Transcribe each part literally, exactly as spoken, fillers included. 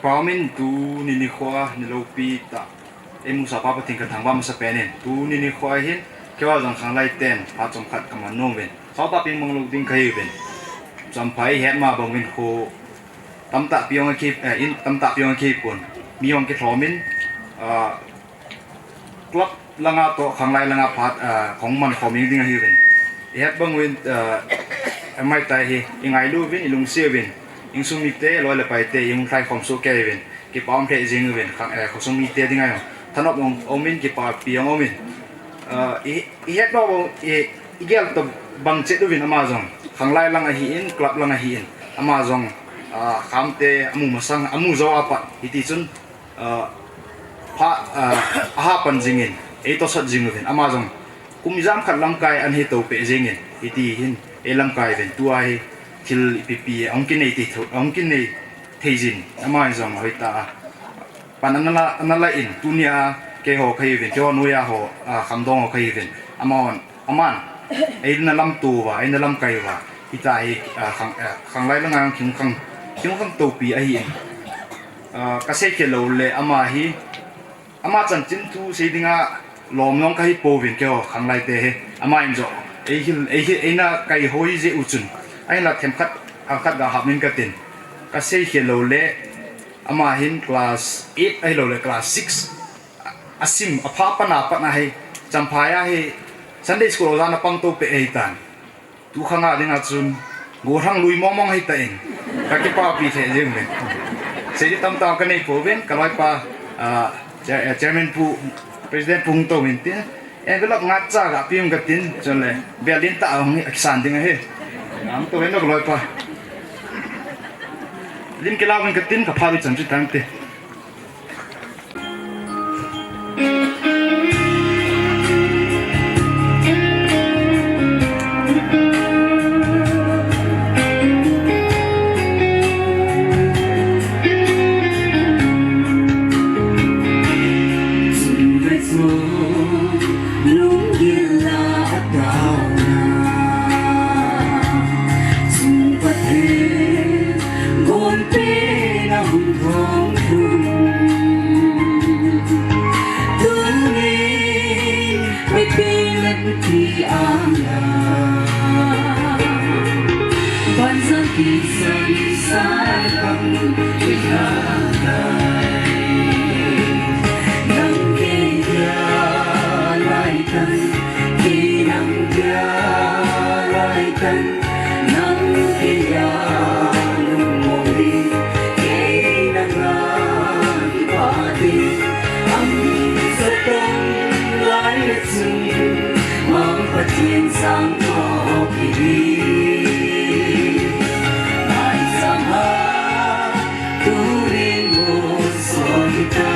Pau min tuni nikho a niloupi tah eimusah pa Pathen kathangvah masapen in, tuni nikho a hin keiho jong khanglai ten phat chomkhat kaman nom uvin. Sautah peng manglou ding kahi uvin. Champhai het ma bang uvin kho tamtah pi jong akei, eh, in tamtah pi jong akei pon. Mi jong kilhom in, ah, club langa toh khanglai langa phat, ah, kong man khom ding ahi uvin. I het bang uvin, ah, amai tai hi, i ngailu uvin, i lungset uvin. Insung mite, loi le paite, i hung lhai khom soh kei uvin. Kipa um lheh jing uvin, khang, eh, khosung mite ding ahi. Thanop um, um in, kipapi um in. Ah, i, i het bang uvin, i, i gel toh bang chet uvin ama jong. Khanglai lang ahi in, club lang ahi in. Ama jong, ah, khamte, amu masang, amu jou apat. Hiti chun, ah, pha, ah, aha pan jingin, ei tosot jing uvin, ama jong kum ijam khat lamkai ahin tohpeh jingin, hiti hin ei lamkai uvin, tua hi thil ipi pi ahung kinei thei tho, ahung kinei thei jin, ama jong hoitah a pan ana la, ana la in, tunia keiho kahi uvin, keiho noiya ho, ah, khamdong ho kahi uvin, amahon Aman, eina lamto uva, eina lamkai uva. Hitia hi, ah, khang, ah, khanglai langa khing khang, khing khang topi ahi in. Ah, kasei khelou le ama hi, ama chanchin thu sei dinga lom jong kahi pouvin keiho khanglai te hi. Ama in jong, ei hil, ei hil, eina kai hoi jeh u chun. Ahinla themkhat, ah, khat ga hap ning katin. Kasei khelou le, ama hin class eight ahilou le class six. A, asim, apha pan a pat na hi, Champhai a hi, Sunday school oja na pang tohpeh ahi tan. Tu khang a dinga chun, gollhang lui mong mong ahi tan. Kakipapi lheh jing uvin. Sei di tamtah kanei pouvin, kaloipa, ah, chair-, eh, chairman pu, president pu hung tou uvin tin. Envelope nga cha ga pe ung katin, chule, bel lin tah a hung akisan ding ahi. Hung tou uvin kaloipa. Lim kila uvin katin, kapha uvin chan chu tang te. Lunggil a ataona, Chung Pathen gonpina hung thong lhun. Tunin mipi le mipi anga, banjang kisan sai bang ikhang tai. Nang kei dia lai tan, kei nang dia lai tan. Nang kei a lungmong ding, kei nang a kipah ding. Amisa tong lai a chun, Mang Pathen sangtho kihi. Mai sama, turin mo so kita.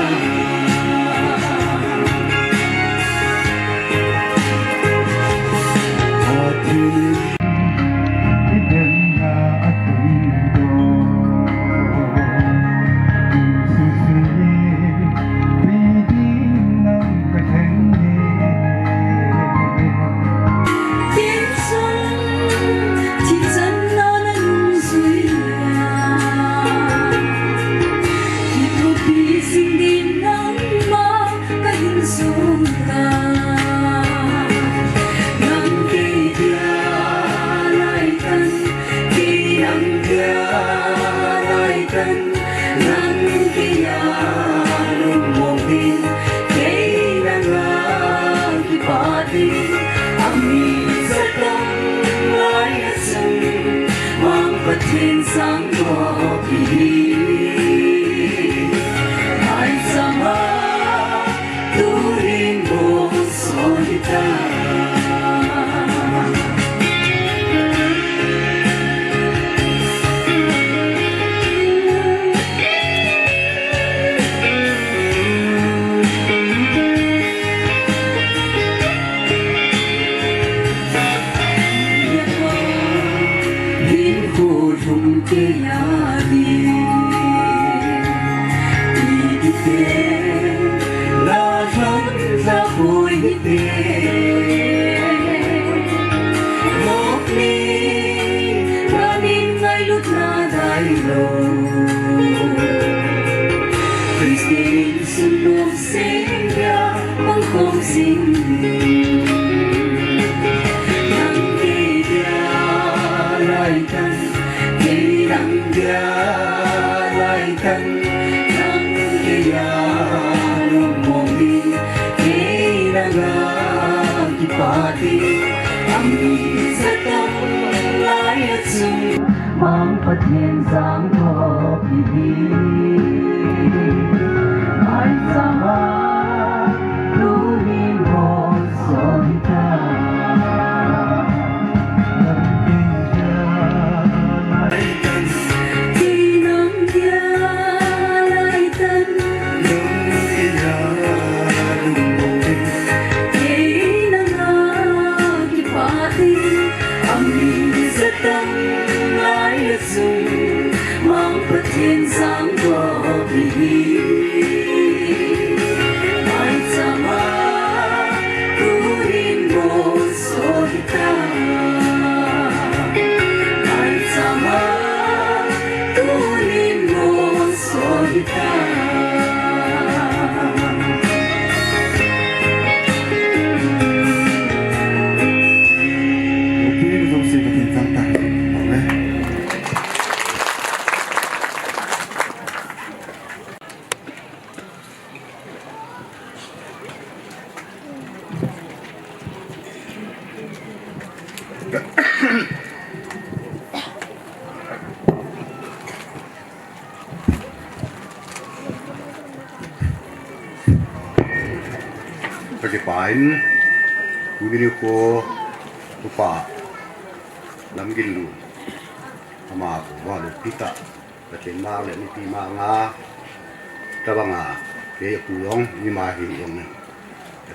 Kahin sung tan, nang kei dia lai tan, kei nang dia lai tan, nang kei a lungmong ding, kei nang a kipah ding, amisa tong lai a chun, Mang Pathen sangtho kihi. Mai sama, turin bongso hita. Hinkho lhum kei a ding. Sing dia, pang kong sing. Nang kei dia lai tan, kei nang dia lai tan, nang kei dia lungmong ding, kei nang a kipah ding, a mi sa tam lai a chung. Mang Pathen jangkho ihi. Maichama tunin bol soi ta. Tinang dia lai tan. Kei nang a kipah ding, a mi sa tam lai a chung, Mang Pathen jangkho ihi. Maichama tunin bol soi ta. Maichama tunin bol soi ta. Ka kipah in, tuni nikho, Upa Lamginlun, ama ko va lo pita, Pathen mang le mipi mang a, tabang a, kei a pu jong, ima hi jong,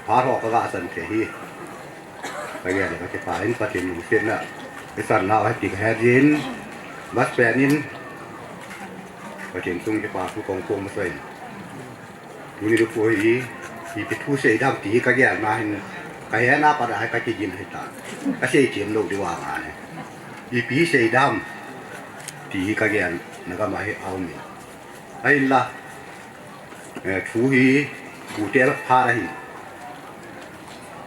phat ho ka ga san thei hi. Ka gel le ka kipah in Pathen lungsetna, i san nau hiti ka he jin, masapen in, Pathen chung kipa thu kong kong masa in. Tuni nikho hi, ipi thu sei dam ti ka gel na hin, ka he na pa da ka kigin hi ta. Ka sei them lou di vang a ne. Ipi sei dam ti ka gel na ka ma hi a um in. Ahinla, eh, thu hi, pute phat ahin.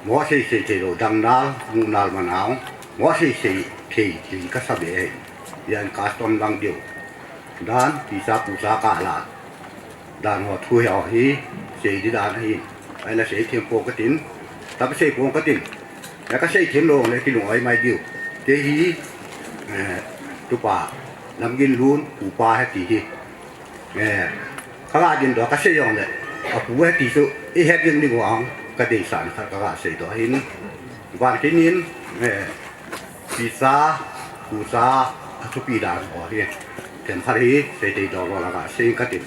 Mo sei sei thei lou, dang nal, mu nal ma nau. Mo sei sei thei, thei ka sa be ahin. Yan custom lang diu. Dan, tisa, pusa, kala. Dan ho thu ho hi, sei di dan ahin. Ahinla sei them pong ka tin. Tah ba sei pong ka tin. Ya ka sei them lou le kilung oi mai diu. Kei hi, eh, tupa, Lamginlun, upa he ti hi. Eh, ka ga din doh, ka sei jong le, a pu he ti chu, i het ding ding vang, ka deisah khat ka ga sei doh hin. Van kinin, eh, tisa, pusa, a thupi dan ho hi. Themkhat hi, sei thei doh lou la ka sei ka tin.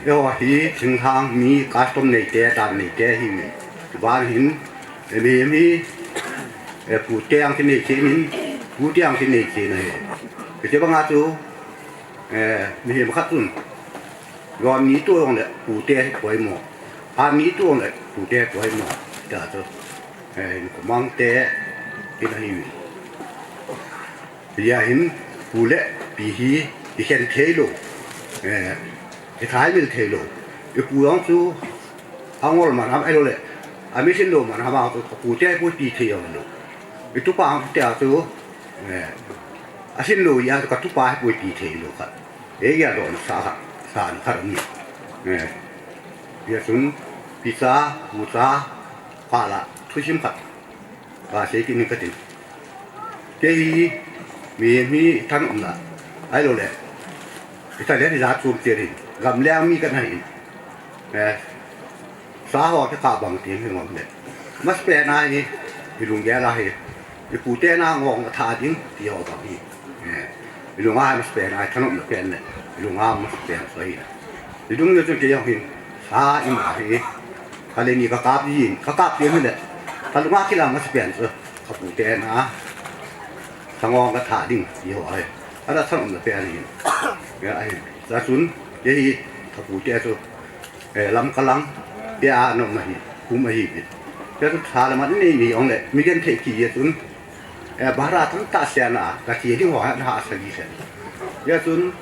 Eiho hi, thinglhang mi, custom nei te, dan nei te hi mi. Van hin, eh, mi, mi, eh, pute ang kinei che min, pute ang kinei che na hi. Ka che bang a chu, Eh, mihem khat chun, lon ni toh jong le pute hi poimo. Phat ni toh jong le pute hi poimo. Tia chu, eh, in kumang te, in ahi. Hia hin, pu le pi hi, i khen thei lou. Eh, i thaimil thei lou. I pu jong chu, a ngol man ham, ahilou le. A mi sin lou man ham, a chu, pute hi pui ti thei jong lou. I tupa ang tia chu, eh, a sin lou ya ka tupa hi pui ti thei lou khat. Ei ya don sa khat, sa ni khat ni. Eh, ya sun, pisa, pusa, kala, thusim khat. Ka sei kit ning ka tin. Kei hi, mi, mi thanomna, ahilou le. I tha le ni ja chom che ri. Gamleng mi ka na hi. Eh, Sa ho kikah bang ti hi ngom le. Masapen a hi, i lunggel a hi. I pute na ngong a tha ding, ti ho bang hi. Eh, i lunga masapen a hi, thanom na pen le. I lunga masapen so hi. I lung le chun kei jong hin. Sa ima hi. Ka le ni ka kap jin, ka kap jin le. Ka lunga kila masapen so. Ka pute na. Sa ngong ka tha ding, ti ho hi. Ana thanom na pen hi. Ya hi. Sa chun, kei hi, ka pute so. Eh, Lamka lang, tia nom ahi, kum ahi bit. Tia chu tha le man nei ni ong le, mi gen thei ki ye chun, eh, bara tam ta sia na, ka ti ding ho ha, na ha sa gi sen. Ya chun,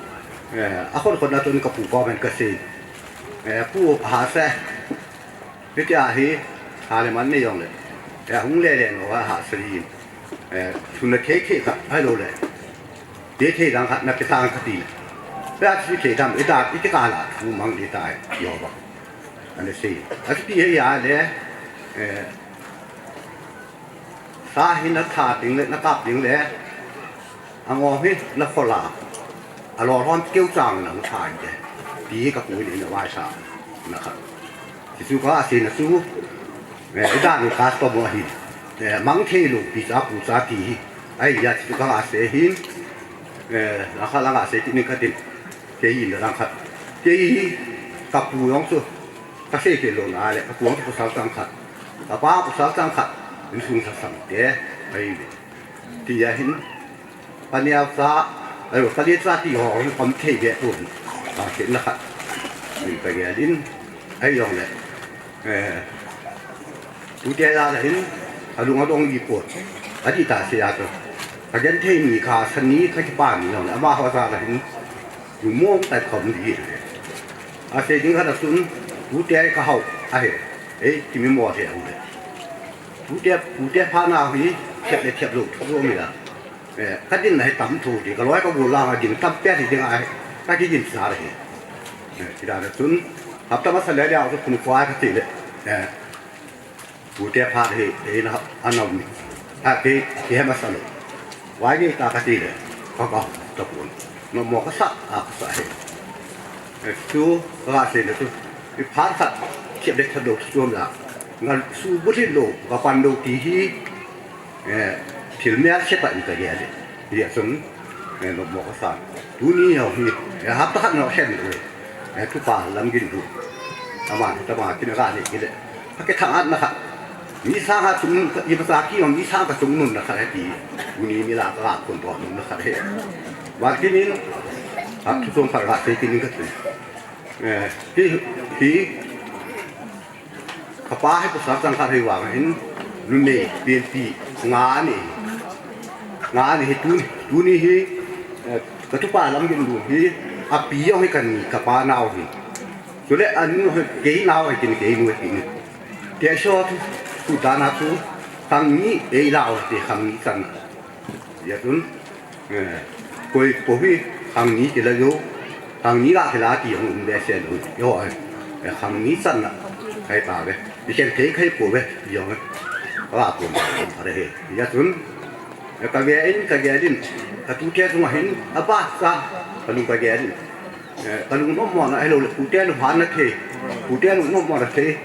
eh, a khon khon na chun ka pu ko men ka sei. Eh, pu ha se. Hitia hi, ha le man nei jong le. Eh, hung le le no ha se hin. Eh, thuna thei thei kha, hai lo le. Thei thei dang kha, na pe tang kha ti le. Pe a thi thei dam, i ta, i ti ka la, thu mang di ta, yo ba. Ane sei. A ti he ya le. Eh, sa hi na tha ding le, na kap ding le. Angom hi na khol a, alolhon keu chang nang tha in te, ti hi ka pu in a vaisa na kha. Ti chu ka sei na chu, eh, i dan u ka to mo hi, eh, mang thei lo pi cha pu cha ti hi, ai ya ti chu ka sei hin, eh, la kha la nga sei ti ni ka tin, kei in la kha, kei hi ka pu jong chu, ka sei thei lo na le, ka pu jong chu pasal chang khat, ka pa pasal chang khat, insung sa sam te, ai le. Ti a hin, ka neo cha, ai, ka le cha ti ho, hung kom thei ve pon. Ka khen na khat. Ni ka gel in, ai jong le. Eh, tu te la la hin, ka lung a dong i pon. A ti ta se a to. Ka gen thei ni ka sa ni ka ki pa ni jong le. Ama ho cha la hin, nu mong tai kom di. A se ding ka na sun, tu te ka hau, a he. Ei, ki mi mo he a le. Tu te, tu te pha na hi, thep le thep lo, thu mi la. Eh, ka din na hi tam thu ti, ka loi ka gu la, ka din tam pe ti ding a, ka ki din sa le hi. Eh, ti da na chun, hap ta ma sa le le, a ko kun kwa ka ti le. Eh, tu te pha hi, eh, na, a na mi. A ke, ke ma sa lo. Wai ni ta ka ti le, ka ka, ta pun. No mo ka sa, a ka sa he. Eh, tu, ka se le tu. I pha sa, ke le ka lo tu la. Ngal su bu ti lo, ka pan lo ti hi. Eh, thil mel se pa in ka ge le. Ria sung, eh, no mo ka sa. Tu ni ho hi, eh, hap ta khat no hem lo. Eh, tu pa lam gin du. Ama, ta ma, ki na ka ni ki le. Ka ke thang at na kha. Ni sa ha chung, i ma sa ki, ni sa ka chung nun na kha ti. Ni mi la ka kun to nun na kha he. Ba ki ni, ha tu chung pa ga se ki ni ka tu. Eh, hi, hi, ka pa hi pasal chang khat hi vang hin, numei, pianpi, nga ni. Nga ni hi tu, tu ni hi, eh, ka tu pa lam gin du hi, a pi jong hi ka ni, ka pa nau hi. Chule a nu hi kei nau hi kin kei nu hi kin. Te so tu, tu ta na tu, khang ni ei lau te khang ni chan. Ya tun, eh, koi ko hi khang ni ki la yo, khang ni la ki la ti hung be se lo. Yo, eh, khang ni chan na, kai ta be. Ni ken kei kai ko be, yo, eh. Ka ko ma, ka re he. Ya tun, eh, ka ge in, ka ge din, ka tu ke tu ma hin, a ba sa, ka lu ka ge din. Eh, ka lungnom mona, hello le, pute lunghanna thei, pute lungnom mona thei,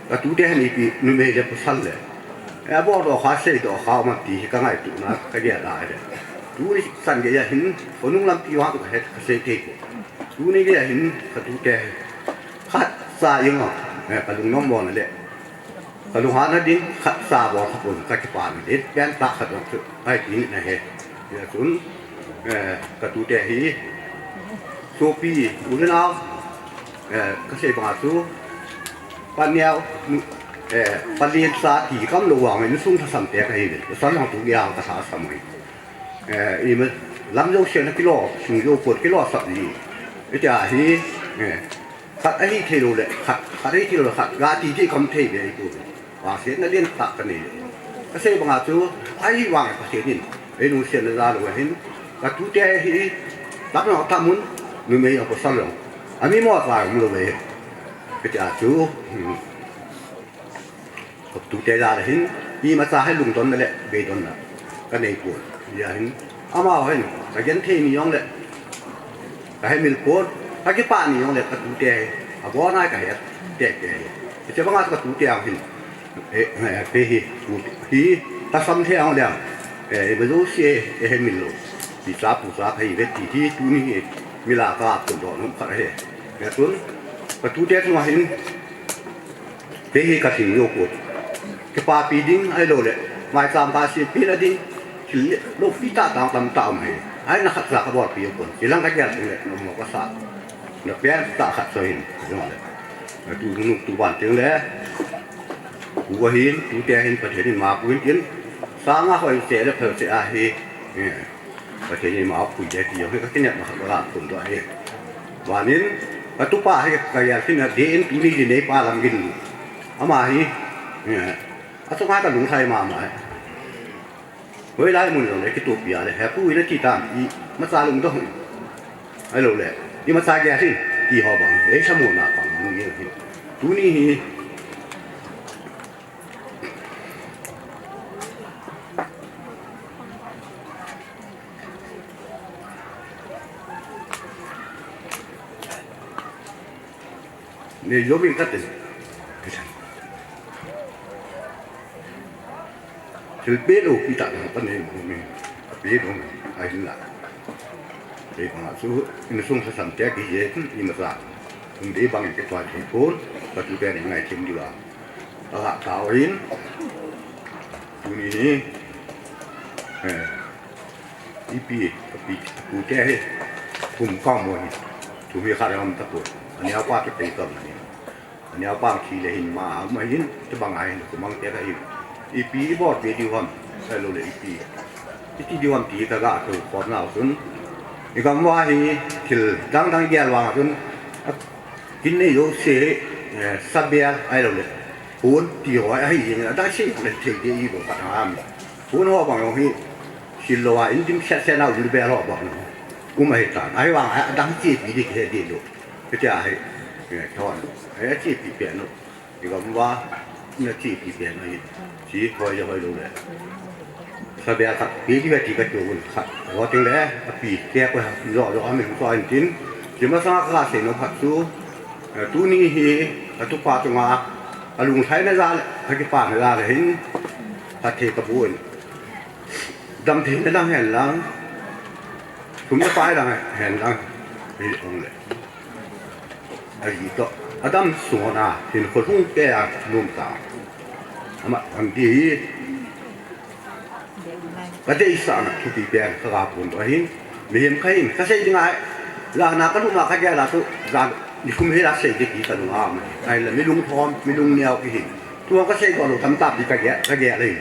ka tute hi ipi, numei le pasal le. Eh, bol doh kha, sei doh kha, ma ti hi ka ngaituna, ka gel a le. Tuni san gei a hin, khonung lampi vang ka het, ka sei thei ko. Tuni gei a hin, ka tute hi. Khat sa jeng a, eh, ka lungnom mona le. Ka lunghanna ding khat sa bol kha pon ka kipa ni le pen ta khat jong chu ai ti ni na he. Ya chun, eh, ka tute hi sopi u le nau, eh, ka sei banga chu pa neo, eh, pa lien sa ti kam lo vang in sung tha sam te ka hi le. Sa long tu ya ka sa sam hi. Eh, i ma lam jo sia na kilo, sung jo pot kilo sa ni. Ita hi, eh, Khat ahi thei lou le, khat, khat ahi thei lou le, khat ga ti ti kam thei ve ahi poi. Vangsetna lian tah ka nei. Ka sei banga chu, ahi vang Pathen in, ei lungsetna ja lou ahin, ka tute hi, tam lou tam un, numei a pasal lou. Ami mo ta um lou ve. Ka ti a chu, hmm. Ka tute ja le hin, imacha hi lungdonna le beidonna ka nei poi. Hijeh hin, amaho hin, ka genthei ni jong le, ka hemil pon, ka kipah ni jong le, ka tute hi, abon a ka het, te te hi. Hiche banga ka tute a hin, eh, eh, pe hi, tu, hi, ka sam the ang le, eh, ba jouse, eh, hemil lou. Pi cha pu cha ka hi ve ti hi, tuni hi, mi lah a ka pun doh nom khat ahi. Hijeh chun, ka tute chunga hin, Kei hi ka hing jou poi. Kipapi ding ahilou le, maicham ka sempina ding, thil loupi tah tah tamtah um ahi. Ahi na khat cha ka bolpi jou poi. Hilang ka gel teng le, nommo ka sa. Na pen tah khat so hin, jong le. Na tu nu tu ban teng le. Pu ahin, tute ahin, Pathen in ma pu in tin. Sanga hoi se le phel se ahi. Eh. Pathen in ma pu je ti jong hi ka kinepna khat ka la phun doh ahi. Vanin, Katupa hi kagel khin a, ding in tuni dinga neipa Lamginlun. Ama hi, eh, achunga kalung lhai mama hi. Hoilai mun jong le kitupi a le, he pu in ati tam, imacha lungdong in. Ahilou le, imacha gel in, ti ho bang, ei samona pang, mun gel in. Tuni hi, Nei jomin kati. Thilpeh loupi tah tah nei um in. Apeh ding ahinla. Kei banga chu insung lhasam te kije, imacha. Hung dei bangin kei tuai thei pon, katu te nei ngaichem diu a. Kaga tao in. Tuni hi. Eh. Ipi, ipi, pu te hi, kum kamo hi, thum hi khat ham tapoi. Aneo pa chu tei tom ani. Aneo pa thi le hin ma, ma hin, te bang a hin, kumang te ka hi. Ipi, ibolpeh diu ham, ahilou le ipi. Iti diu ham ti kaga tou khom nau chun. Igam uva hi, thil dang dang gel vang chun. Kin nei jouse, eh, sabel, ahilou le. Pon ti ho, ahi jeng, adang sei le thei ding ibo ka thang am. Pon ho bang jong hi, sil lou a, in dim set set na um le bel ho bang jong. Um ahi tan, ahivang a, adang chepi ding kihe ding lou. Hitia hi, eh, thon. Ahi chepi pen lou. Igam uva, na chepi pen lou hi. Chi hoi le hoi lou le. Sabel khat, pe ding ve ti kati un khat. Vo ting le, api, ke ko ha, jo, jo, amin ko in tin. Chi masanga kasei nom khat chu, eh, tuni hi, katupa chunga, alunglhaina jal, kakipana jal hin, phatthei kaboh in. Damtheina dang hen lang, sum le pai dang hen lang, hi ong le. Ahi toh, adam sunga, hinkho lhung keiya nom ta. Ama, ang di hi, kadeisahna thupi pen, kaga pon doh ahin, mihem kahin, kasei ding ahi, jana kalung a kagel a chu, jan, nikum hela sei ding ti kalung a um ahi. Ahile, mi lungthom, mi lungneo kihin. Tua kasei doh lou tamtah ti kagel, kagel ahi.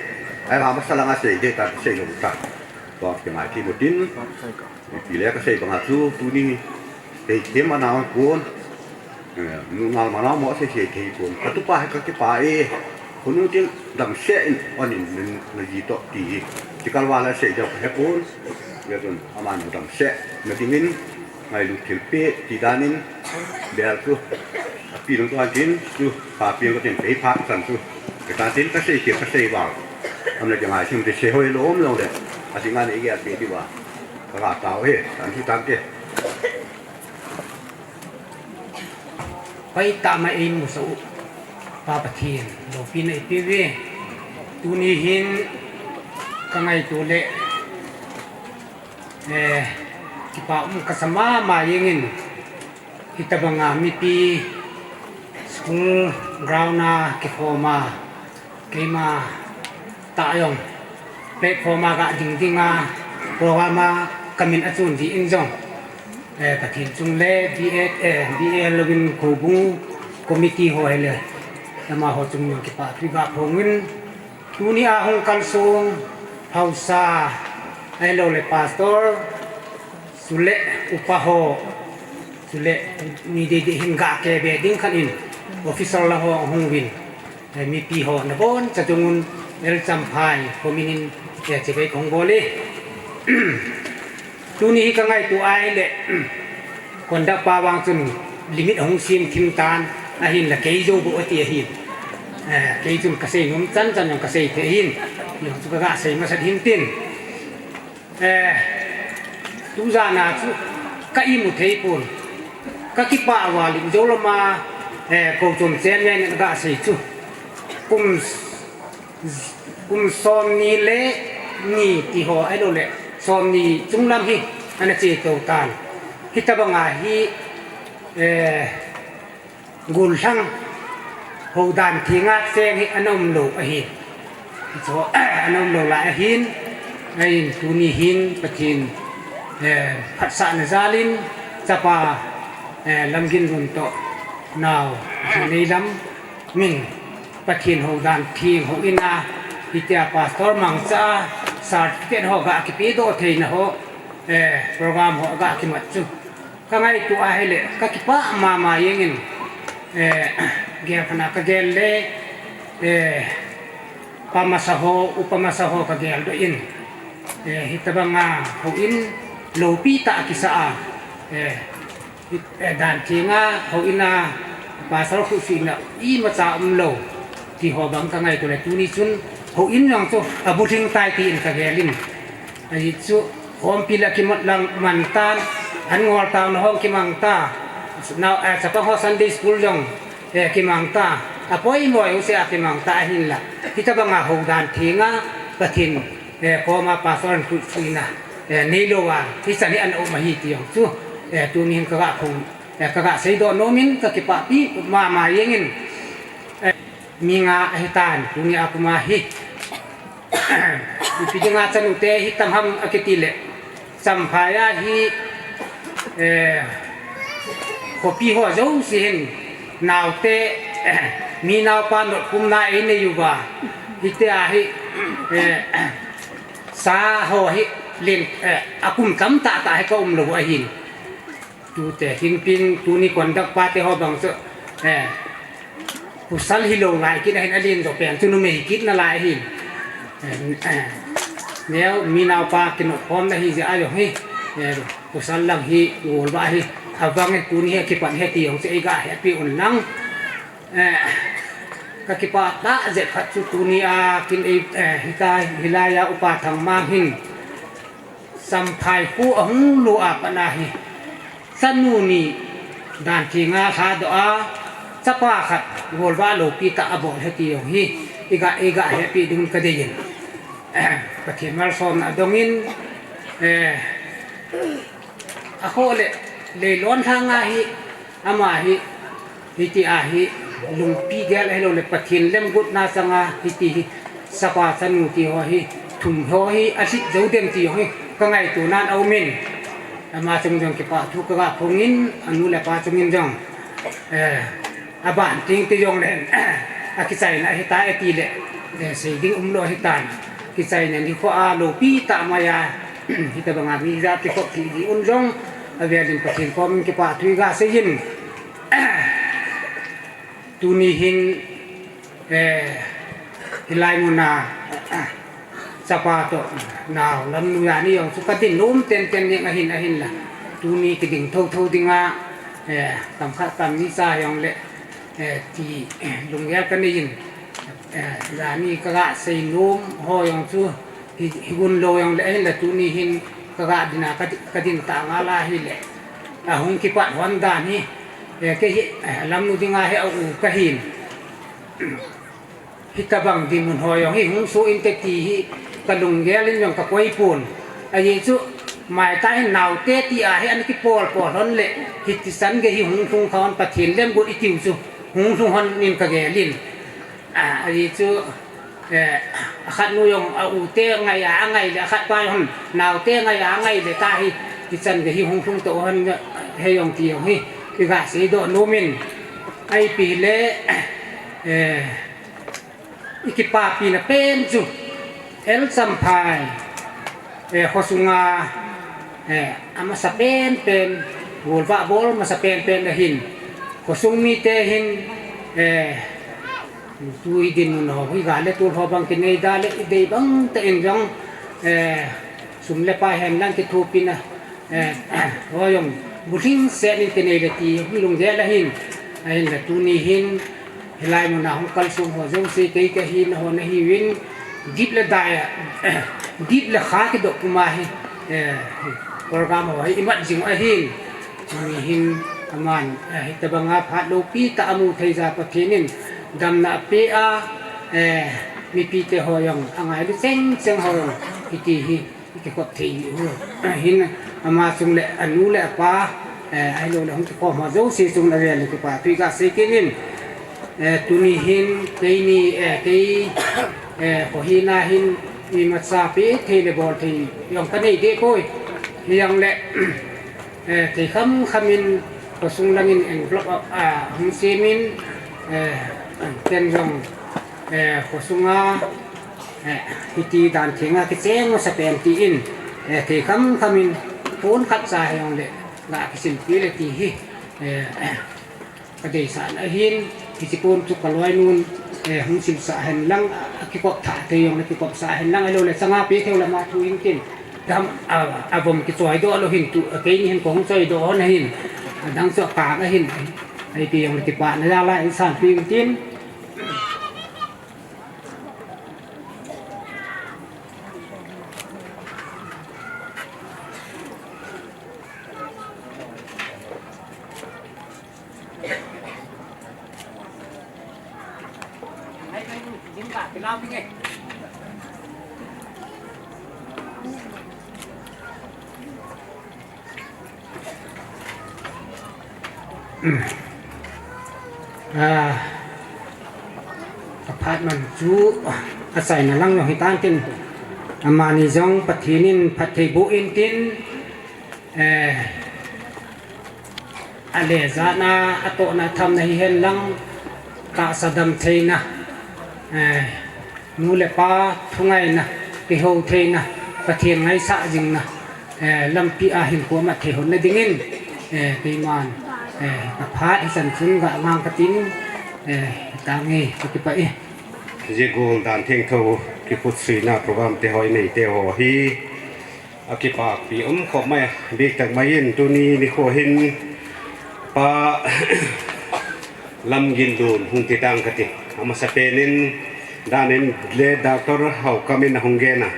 Ahivang masa langa sei ding ta, sei lou ta. Tua kingai thei mo tin. Ipi le kasei banga chu, tuni, kei kei mana pon, eh, nungal mana mo sei sei thei pon. Katupa hi kakipah e, khonung tin damsel in, on in, na, naji toh ti hi. Chikal vala sei deu kahe pon, ya chun, amanu damsel, na dingin, ngailut thilpeh, ti danin, bel chu, api lung tuan tin, chu, pa pi lung tin, pei pha san chu, katan tin, kasei kei, kasei val. Amna kingai sim te sei hoi lom lom le, asinga nei gel pe diu va. Kaga tao e, tan chu tan te. Pai tama eimusah u. Pa Pathen, loupina ipe uve. Tuni hin kangaito le, eh, kipa um kasa mama jengin. Hitabanga mipi school ground a kikhom a, keima tah jong platform a ga ding ding a, program a kamin achun jeh in jong, eh, Pathen chung le B A, eh, B A louvin Khobung committee ho hile, amaho chung jong kipathu ga phong in, tuni a hung kalsong haosa, ahilou le pastor, chule upa ho, chule mi dei dei hin ga kebe ding khat in, officer la ho hung uvin, eh, mipi ho nabon cha chung un, El Champhai, komin in, eh, chibai kong bol e. Tuni hi kangaito ahile, conduct pa vang chun limit ahung sem thim tan, ahinla kei jou bou ati ahin. Eh, kei chun kasei nom chan chan jong kasei thei ahin. Jong chu kaga sei masat hin tin. Eh, tujana chu ka imu thei pon. Kakipah val in Mizoram a, eh, kou chom chen ngen in kasei chu. Kum Kum somni le ni ti ho ahilou le, somni chunglam hi ana che tou tan. Hitabanga hi, eh, gollhang houdan thenga cheng hi ana umlou ahi. Chu, ana umlou lai ahin, ahin tuni hin Pathen, eh, phatsahna jalin chapa, eh, Lamginlun toh nao, neilam min Pathen houdan theng houin a, hitia pastor mangcha a, certificate ho ga kipedoh theina ho, eh, program ho ga kimat chu. Ka ngaito ahile, ka kipah mama jengin, eh, gel kana ka gel le, eh, pa masa ho, upa masa ho ka geldoh in, eh, hitabanga houin loupi tah kisa a, eh, hi-, eh, dan thenga houin a pastor khuhsuina imacha umlou ti ho bang ka ngaito le tuni chun houin jong chu abulhing tai tin ka gelin. Ahi chu, khompi la kimat lang man tan, an ngol tang na hong kimang ta, nau, eh, chapang ho Sunday school jong, eh, kimang ta, apoimo jouse a kimang ta ahinla. Hitabanga hou dan thenga, Pathen, eh, koma pastor in khuhsuina, eh, neilou a, hichan hi ana um ahi ti jong chu, eh, tuni hin ka ga phong, eh, ka ga seidoh nomin, ka kipahpi mama jengin, eh, mi nga ahitan, tuni a puma hi. Ipi dinga chanu te hi tam ham akiti le. Champhai a hi, eh, khopi ho jouse hin naote, eh, mi naopa notkhumna einei uva. Hitia hi, eh, sa ho hi len, eh, akum tamtah tah hi ka umlou ahin. Tute, hinpin, tuni conduct pa te ho bang chu, eh, pasal hilou lai kit ahin, alen jo pen chu numei kit nalai ahin. Eh, eh, neo, mi naopa kinokhomna hi jeh a jong hi, eh, pasal lang hi, golvah hi, avang e, tuni hi kipan e ti jong chu eiga hepi un lang. Eh, ka kipah tah jeh khat chu tuni a kin ei, eh, hitia, hilai a Upa Thangmang hin, Champhai kho ahung lut a pat a hi, chanu ni dan thenga lhadoh a, chapa khat golvah loupi tah abol e ti jong hi, iga, iga hepi ding ka deiyin. Pathen malsomna adongin, eh, akhoh le, leilon lhanga hi, ama hi, hiti a hi, lungpi gel ahilou le Pathen lemgotna changa hiti hi, chapa chanu ti ho hi, thum ho hi, alhit jou dem ti ho hi, ka ngaito nan aumin. Ama chung jong kipah thu ka ga phongin, anu le apa chungin jong, eh, aban ting ti jong len, akichaina hita e ti le, eh, sei ding umlou hitan. Kichaina nikho a loupi tah mai a, hitabanga mi ja kikhop thei di un jong, avelin Pathen komin kipah thu iga seiyin. Tuni hin, eh, hilai muna, chapa toh, nao lamnu jani jong chu ka din nom tenten ding ahin, ahinla. Tuni kiding thotho dinga, eh, tam khat tam ni cha jong le, eh, ti, eh, lunggel ka neiyin, eh, jani ka ga sei nom ho jong chu, Hi, hi gun lou jong le, ahinla tuni hin ka ga din a, ka di-, ka din ta ngal ahile. Ahung kipat hon dan hi, eh, kei hi, eh, lamnu dinga hi a u ka hin. Hitabang dinmun ho jong hi hung soh inte ti hi ka lunggel in jong ka koi pon. Ajeh chu, maitah hin naote ti a hi ana kipol pol hon le, hiti chan gei hi hung lhung kha hon Pathen lemgot i tiu chu, hung lhung hon in ka gel in. A, ajeh chu, Eh, akhat nu jong a u te ngai a, angai le, akhat pa jong naote ngai a, angai le, tahi, hichan gei hi hung lhung to hon, he jong ti jong hi, iga seidoh nom in, ipi le, eh, i kipapina pen chu, L Champhai, eh, khosunga, eh, amasa penpen, golvah bol masa penpen ahin, khosung mite hin, eh, tui dinmun ho, hi ga le tul ho bang kinei da le, i dei bang tah in jong, eh, sum le pai hen lang kithopina, eh, ho jong, bulhing set in kinei le ti, lunggel ahin, ahinla tuni hin, Hilai muna hung kalsong ho jouse kei ka hina ho nahiuvin, dip le dai a, dip le kha kidoh puma hi, eh, program ho hi imat jing ahin, tuni hin aman, eh, hitabanga phat loupi tah amu thei jeh a Pathen in damna ape a, eh, mipite ho jong angailu chengcheng ho jong hiti hi. I kikhop thei u. Hin ama chung le anu le apa, eh, ahilou le hung kikhom ho jouse chung le avel le kipah thu iga sei kit in, eh, tuni hin keini, eh, kei, eh, kho hina hin imacha pe thei le bol thei jong ka nei deh poi. Hijong le, eh, thei kham kham in khosung lang in envelope a, a, hung sem in, eh, ken jong, eh, khosunga, Eh, hiti dan thenga kicheng masa pen tin, eh, thei kham kham in, pon khat cha hijong le, Ga kisilpi le ti hi, eh, ka deisahna ahin, hiche pon chu ka loinun, eh, hung silsah hen lang, a kikop thah thei jong le kikopsah hen lang, ahilou le changa pe thei le ama thu intin. Dam, a, avom kichoi doh lou hin tu, a keini hin kong choi doh hon ahin, adang chu akang ahin, ahi ti jong le kipana jal a in sanpi intin. A, aphat man chu achaina lang jong hitan tin, amani jong Pathen in phatthei boh intin, eh, ale jana, atohna, athamna hihen lang, tahsa damtheina, eh, nu le pa thungaina, kihou theina, Pathen ngaisah jingna, eh, lampi a hinkho amat thei hon na dingin, eh, keiman, eh, ka phat hichan chun ga ngang katin, eh, hitange, ka kipah e. Jigol Dan Thengtho kikhutsuina program te hoi nei te ho hi, akipakpi um khop mai, biktak mai in tuni nikho hin Pa Lamginlun hung ti tang kati. Amasapen in dan in le Doctor Haokam in ahung gen a.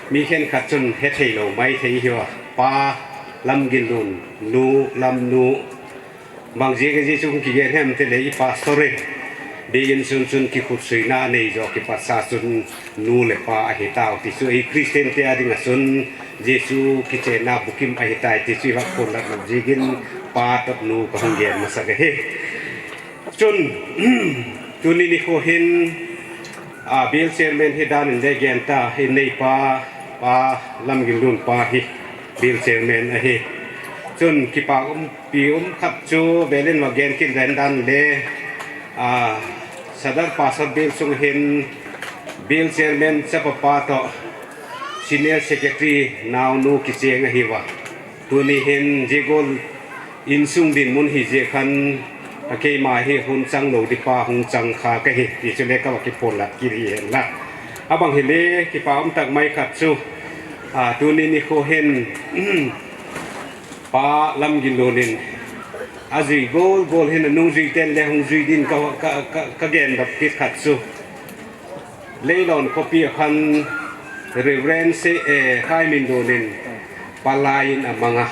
Mi khenkhat chun hethei lou mai thei hiuva. Pa Lamginlun, nu Lamnu, Bang jeh a jeh chu hung kigen hem tile i pastor in, beh in chun chun kikhutsuina anei jo kipatsa chun nu le pa ahi tau ti chu ei Christian te a dinga chun Jesu kichenna bukim ahi tai ti chu i va phondoh lou jeh in pa toh nu ka hung gen masa ka hi. Chun, tuni nikho hin, a, bial chairman hi dan in le gen ta, in nei pa, Pa Lamginlun pa hi bial chairman ahi. Chun, kipa um Pi um khat chu bial in va gen kit den dan le, a, Sadar Pastor bial sung hin bial chairman chapa pa toh senior secretary naonu kicheng ahiuva. Tuni hin Jigol insung dinmun hi jeh khan a keima hi hun chang lou di pa hung chang kha ka hi ti chu le ka va kiphondoh kit hi hen la. Abang hile kipa um tak mai khat chu, a, tuni nikho hin, Pa Lamginlun in ajui gol gol hin anungjui ten le hung jui din ka, ka, ka, ka gen dap kit khat chu. Leilon khopi a khan Reverend se, eh, Khaiminlun in palai in amang a.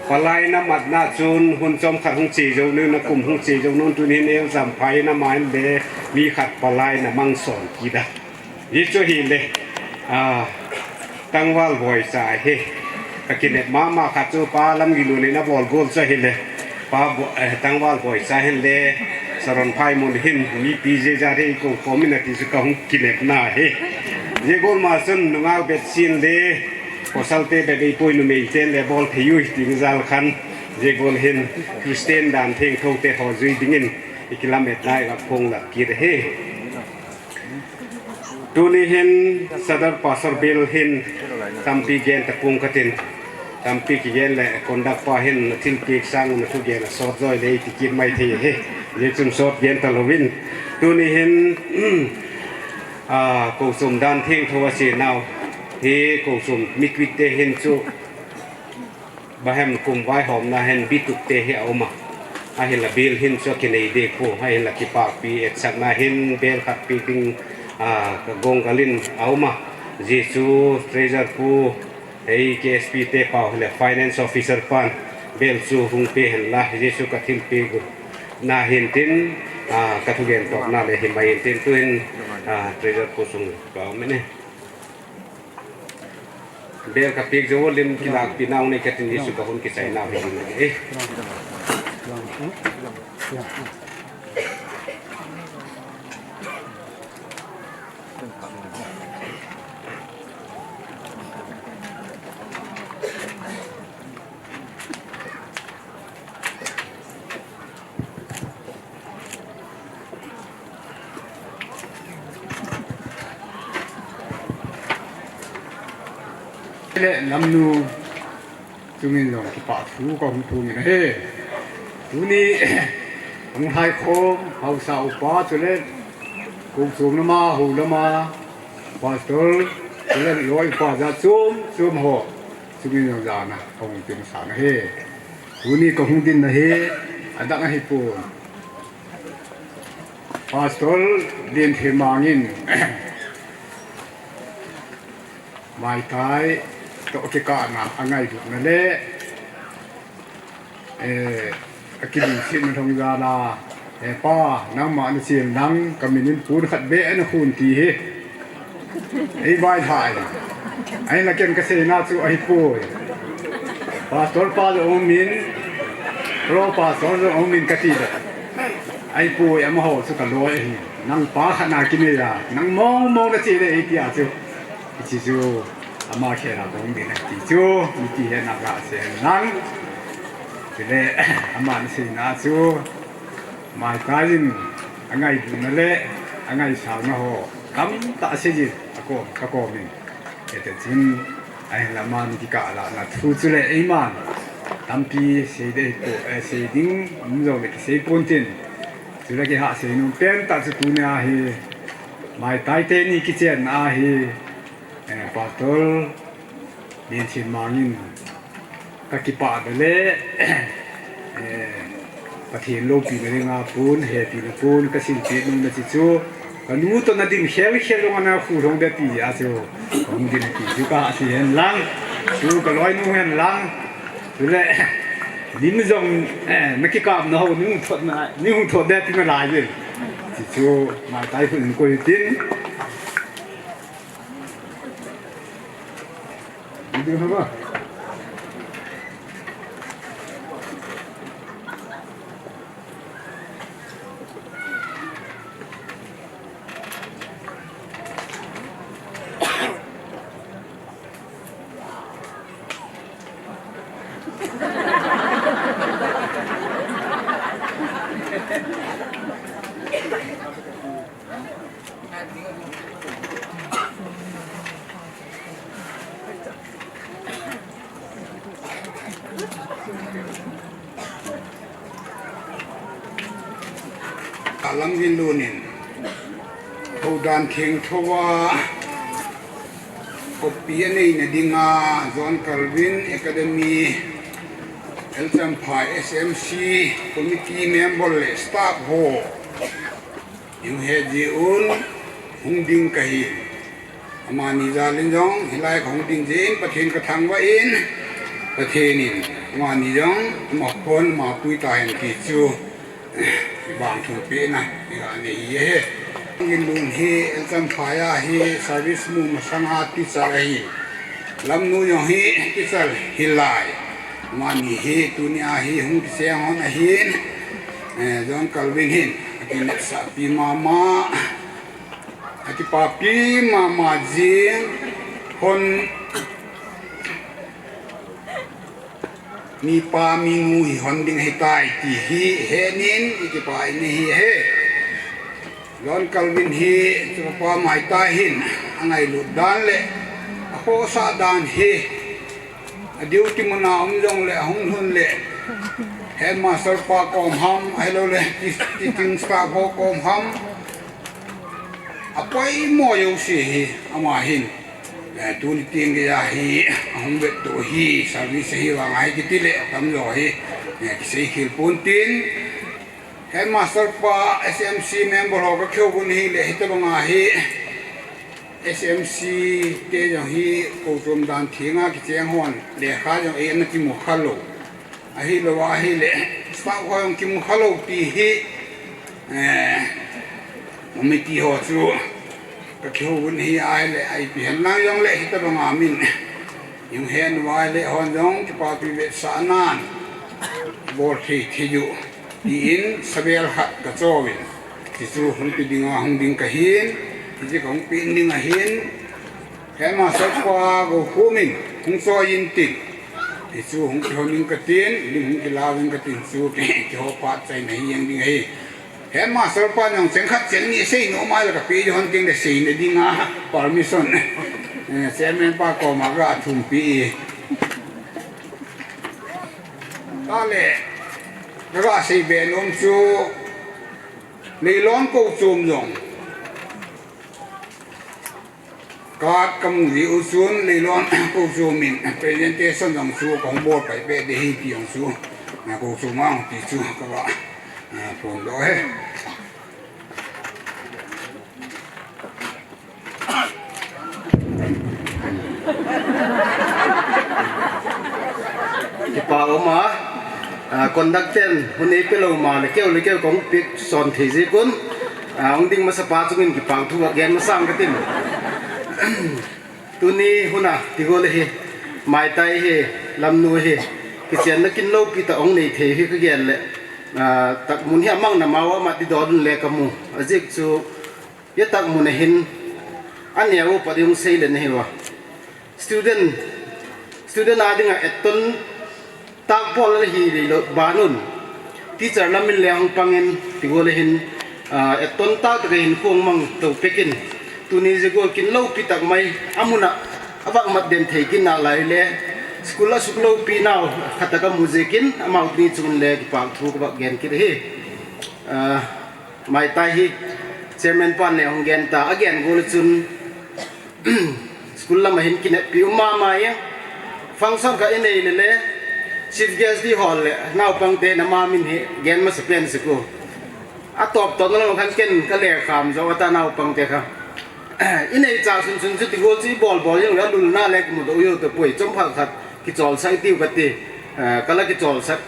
Palai in amat na chun hun chom khat hung che jou nun, akum hung che jou nun tun hin Elzamphai in ama in le mi khat palai in amang son kit a. Hichu hile, a, tangval boicha hi. Ka kinep mama khat chu Pa Lamginlun in abol gol chu hile. Pa bo-, eh, tangval boicha hin le Saron Phaimun hin mipi jeh a hi ko komin ati chu ka hung kinep na hi. Jigol ma chun nungah beh sin le pasal te beh beh poi numei ten le bol thei u hi ti jal khan Jigol hin Christian Dan Thengtho te ho jui dingin i kilamet na i va phondoh kit hi. Tuni hin Sadar Pastor bial hin tampi gen ta pung katin, tampi kigen le conduct pa hin na thilpeh sang na thugen a sot joi le ti kit mai thei hi. Jeh chun sot gen ta louvin. Tuni hin, a, Kochom Dan Thengtho a si nau hi Kochom mikwit te hin chu Bahem kum vaihomna hin bitup te hi a um a. Ahinla bial hin chu kinei deh pu, ahinla kipakpi etsakna hin bial khat peh ding, a, ka gong galin a um a. Jesu Treasurer pu, ei K S P te pau hile Finance Officer pan bial chu hung pe hen la, Jesu ka thilpeh gu na hin tin, a, ka thugen tokna le hi mai hin tin tu hin, a, Treasurer pu sung ka um e. Bial ka peh jou lim kilakpi nau nei katin Jesu ka hun kichai nau hi ding e. Le Lamnu, Chungin jong kipah thu kahung thum in ahi. Tuni hung lhaikhom haosa upa chule kochom lama, hou lama, pastor chule loi upa jat chom chom ho chungin jong jana kahung tin sanga ahi. Tuni kahung dinna hi adang ahipon, Pastor Lienthinmang in maitai toh kikahna angailutna le, eh, akilungsetna thong jal a, eh, Pa, nangma nachen lang, kamin in pon khat beh nakhun ti hi eivailhah in. Ahinla ken kaseina chu ahipoi. Pastor pa jong aumin, Pro Pastor jong aumin kati le, ahipoi, amaho chu kaloi ahi. Nang pa khat na kinei a, nang mong mong nache le eitia chu, hiche chu ama khel a kahung ding ahi ti chu, miti hetna kasei hen lang. Chule, aman aseina chu, maitai in angailutna le angaisauna ho tamtah asei jin, akom, kakom in. Hiti chun, ahinla amani kikah a lahna thu chule eiman tampi sei ding ahipoi, eh, sei ding um jongle kisei pon tin. Chule kihah sei nom pentah chu tunia hi maitai teni kichenna a hi, eh, Pastor Lienthinmang in kakipahna le, eh, Pathen loupina dinga pon, hepina pon kasilpeh nom na chu, kanu toh nadin khel khel jong ana khu long de ti a chu, kahung din ti chu kasei hen lang, chu kaloinu hen lang. Chule lim jong, eh, nakikapna ho, nei hung thot na, nei hung thot de ti nalai jin. Hichu maitai khu in koi tin. Alam Ginlun in houdan thengtho a, copy aneina dinga, John Calvin Academy, L. Champhai S M C committee member le staff ho, hung het jeh un hung ding kahi. Amani jal in jong hilai kahung ding jeh in Pathen kathangvah in, Pathen in amani jong ama khon ama pui tahen ti chu vangthu pehna iga nei ahi. Ginlun hi L. Champhai a hi service mu masanga teacher ahi. Lamnu jong hi teacher hilai. Amani hi tunia hi hung kicheng hon ahin, eh, John Calvin hin akinepsahpi mama, akipapi mama jing hon, mipa minu hi hon ding ahitai ti hi henin, ikipa in ahi e. John Calvin hi chapa maitai hin angailut dan le akhohsah dan hi, a duty mun a um jongle, ahung lhun le headmaster pa kom ham, ahilouleh teaching staff ho kom ham, apoimo jouse hi ama hin, eh, tuni teng geiya hi ahung vettoh hi, service ahi vang ahi kiti le atamjo hi, eh, kiseikhel pon tin, headmaster pa, S M C member ho kakihou uvin ahile, hitobanga hi S M C te jong hi kochom dan thenga kicheng hon lekha jong eina kimu khalou, ahilouva ahile staff ho jong kimu khalou ti hi, eh, committee ho chu kakihou uvin ahi, ahile ipi henlang jongle hitobanga min hung het uva ahile hon jong kipapi vetsahnan bol thei thei u tin sabel khat kachouvin, hichu hung pe dinga hung ding kahin, hichu kahung pe ding ahin, headmaster pa Goukhum in hung choi intin, hichu hung kihon ing katin, lim hung kilauvin katin, chu kihou phat chaina hi jeng ding ahi. Headmaster pa jong cheng khat cheng ni seinom ahile kape ding hon tengle seina dinga permission, eh, chairman pa koma kathumpi e. Tale, kaga sei be nom chu, Leilon Kou Chom jong. Ka, kamu ji u chun Leilon Kou Chom in presentation jong chu kahung bol pai be de hi ti jong chu. Na Kou Chom ang ti chu kaga, ah, phondoh e. Kipa um a, ah, conductor ten hun eipeh lou ma le keu le keu kahung peh son thei jeh un, ah, hung ding masapa chungin kipa thu agen masang katin. Tuni hun a, ti ho le hi, Maitai hi, Lamnu hi, kichenna kin loupi tah hung nei thei hi kagel le, ah, tak mun hi amang na mau a mat di dodun le kamu. Ajeh chu, ya tak mun a hin, aneo pa di hung sei le na hi va. Student, student a dinga etton tak bol le hi le lo banun. Teacher lam in le hung pangin, ti ho le hin, ah, etton tak tak hin khong mang to pekin. Tuni jeh gol kin loupi tak mai, amun a, avak mat den thei kin na lai le. School a suk loupi nau, khat a kamu jeh kin, amau ni chun le kipa thu kava gen kit hi. Ah, Maitai hi, chairman pan le hung gen ta, agen gol chun, School lam a hin kineppi um mama e. Function khat inei le le, chief guest di hol le, naupang te na ma min hi, gen masa pen sih u. Atop top na lam khan ken kale kham jo ata naupang te kha. Inei cha sun sun chu ti ho chu ibol bol jong le lul na le kimu doh u to poi chom khat khat kichol sak tiu kati. Eh, kala kichol sak.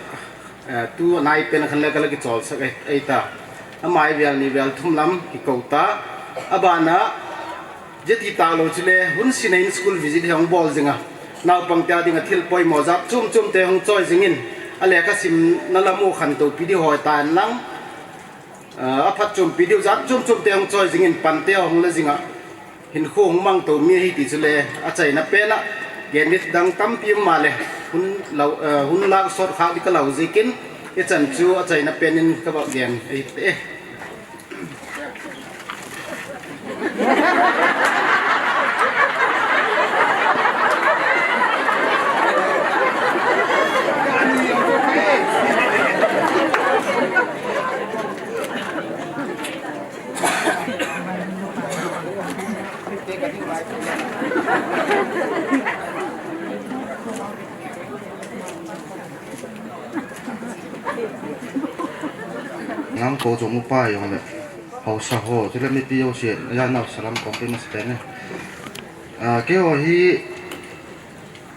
Eh, tu nai pen khan le kala kichol sak e, ei ta. Amai vel ni vel thum lam kikou ta. Abana, jeti ta lou chule, hun sina in school visit hi hung bol jinga. Naupang te a dinga thil poimo jat chom chom te hung choi jingin. A lekha simna lam u khantou pi di hoi ta in lang. Eh, aphat chom pi di jat chom chom te hung choi jingin pan te hung le jinga. Hinkho hung mang to mi ahi ti chule, achaina pen a, gen ding dang tampi um male, hun lau, eh, hun lak sot kha di ka lau jeh in, ichan chu achaina pen in ka va gen ahi te. Nang ko chu mu pa jong le. Hausa ho, chule mipi ho si, ya nau salam kong pe mas pe ne. Ah, keiho hi,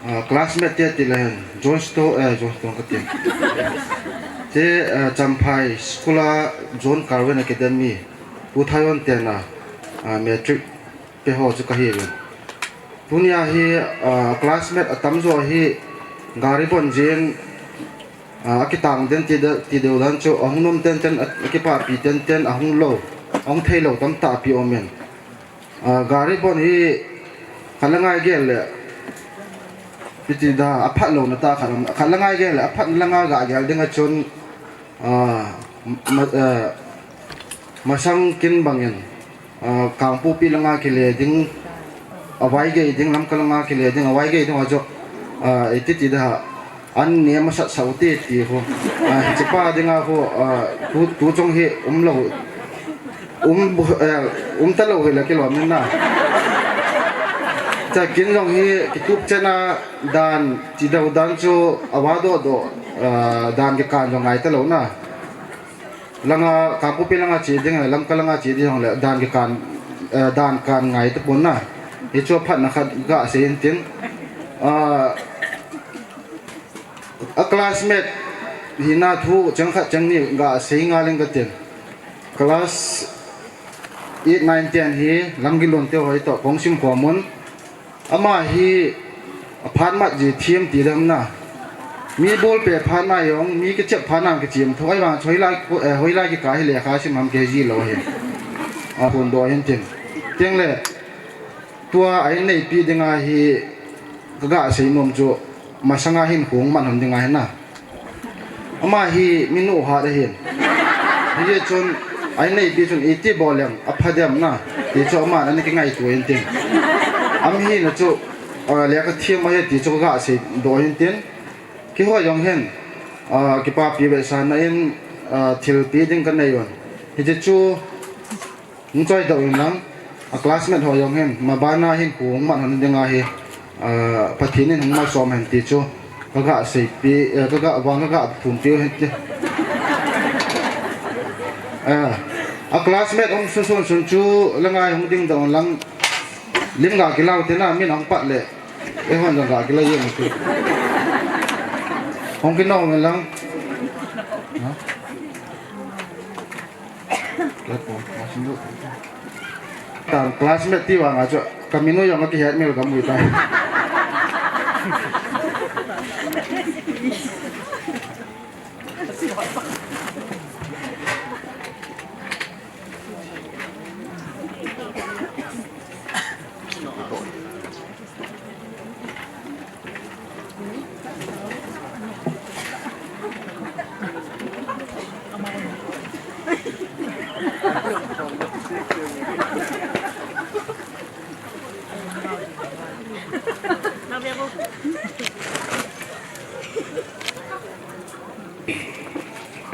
ah, classmate te ti le hen, John Stone, eh, John Stone kati. Te, eh, Champhai School a John Carwen Academy, Pu Thayon te na, ah, matric pe ho chu kahi uvin. Tunia hi, ah, classmate atam jo hi gari bon jin, ah, akitang den ti de, ti deu dan chu ahung nom ten ten, akipapi ten ten ahung lou, ahung thei lou tamtah pi um in. Ah, gari bon hi khat la ngai gel le, iti da, aphat louna tah khat, khat la ngai gel le, aphat langa ga gel ding a chun, ah, ma, eh, masang kin bangin, ah, Kangpokpi langa kile ding, Avaigei ding, Lamka langa kile ding, Avaigei ding a chu, ah, iti ti da, an ne masat sau te ti ho. Ah, hiche pa dinga ho, ah, tu, tu chong hi um lou. Um, eh, um ta lou hi la kilom in na. Cha kin jong hi kitup chena dan, ti deu dan chu ava doh doh, ah, dan kikan jong ngai ta lou na. Langa, Kangpokpi langa che ding, Lamka langa che ding le, dan kikan, eh, dan kan ngai ta pon na. Hichu aphatna khat ga sei in tin. Ah, A classmate hina thu chang khat chang ni ga sei nga leng katin. Class eight, nine, ten hi Lamgilun te hoi to kong sim khom un. Ama hi aphat mat ji thiam ti dam na. Mi bol pe phat na jong, mi kichep phat na kichim tho ai vang choi lai ko, eh, hoi lai kika hi lekha sim ham ke ji lou hi. A phondoh hin tin. Teng le tua a inneipi dinga hi kaga sei nom chu masanga hin hung man ham dinga hin na. Ama hi mi nuhat ahin. Hijeh chun a inneipi chun iti bol leng apha dem na. Ti chu aman ana kingaito in tin. Am hi na chu, ah, lekha thiam ahi ti chu kaga seidoh in tin. Keiho jong hin. Ah, kipapi vetsahna in, ah, thilpi ding kanei un. Hiche chu, hung choi doh in lang, a classmate ho jong hin, mabana hin hung man hon ding ahi, ah, Pathen in hung malsom hen ti chu, kaga seipi, eh, kaga vang kaga phunpi u hen ti. Ah, a classmate um susun sun chu, la ngai hung ding doh in lang, lim ga kilau te na, min hung pat le, Eihon jong ga kila jeng u chu. Hung kinong in lang. Ha? Tang classmate ti vang a chu. Ka min u jong akihet mil ka mu tai.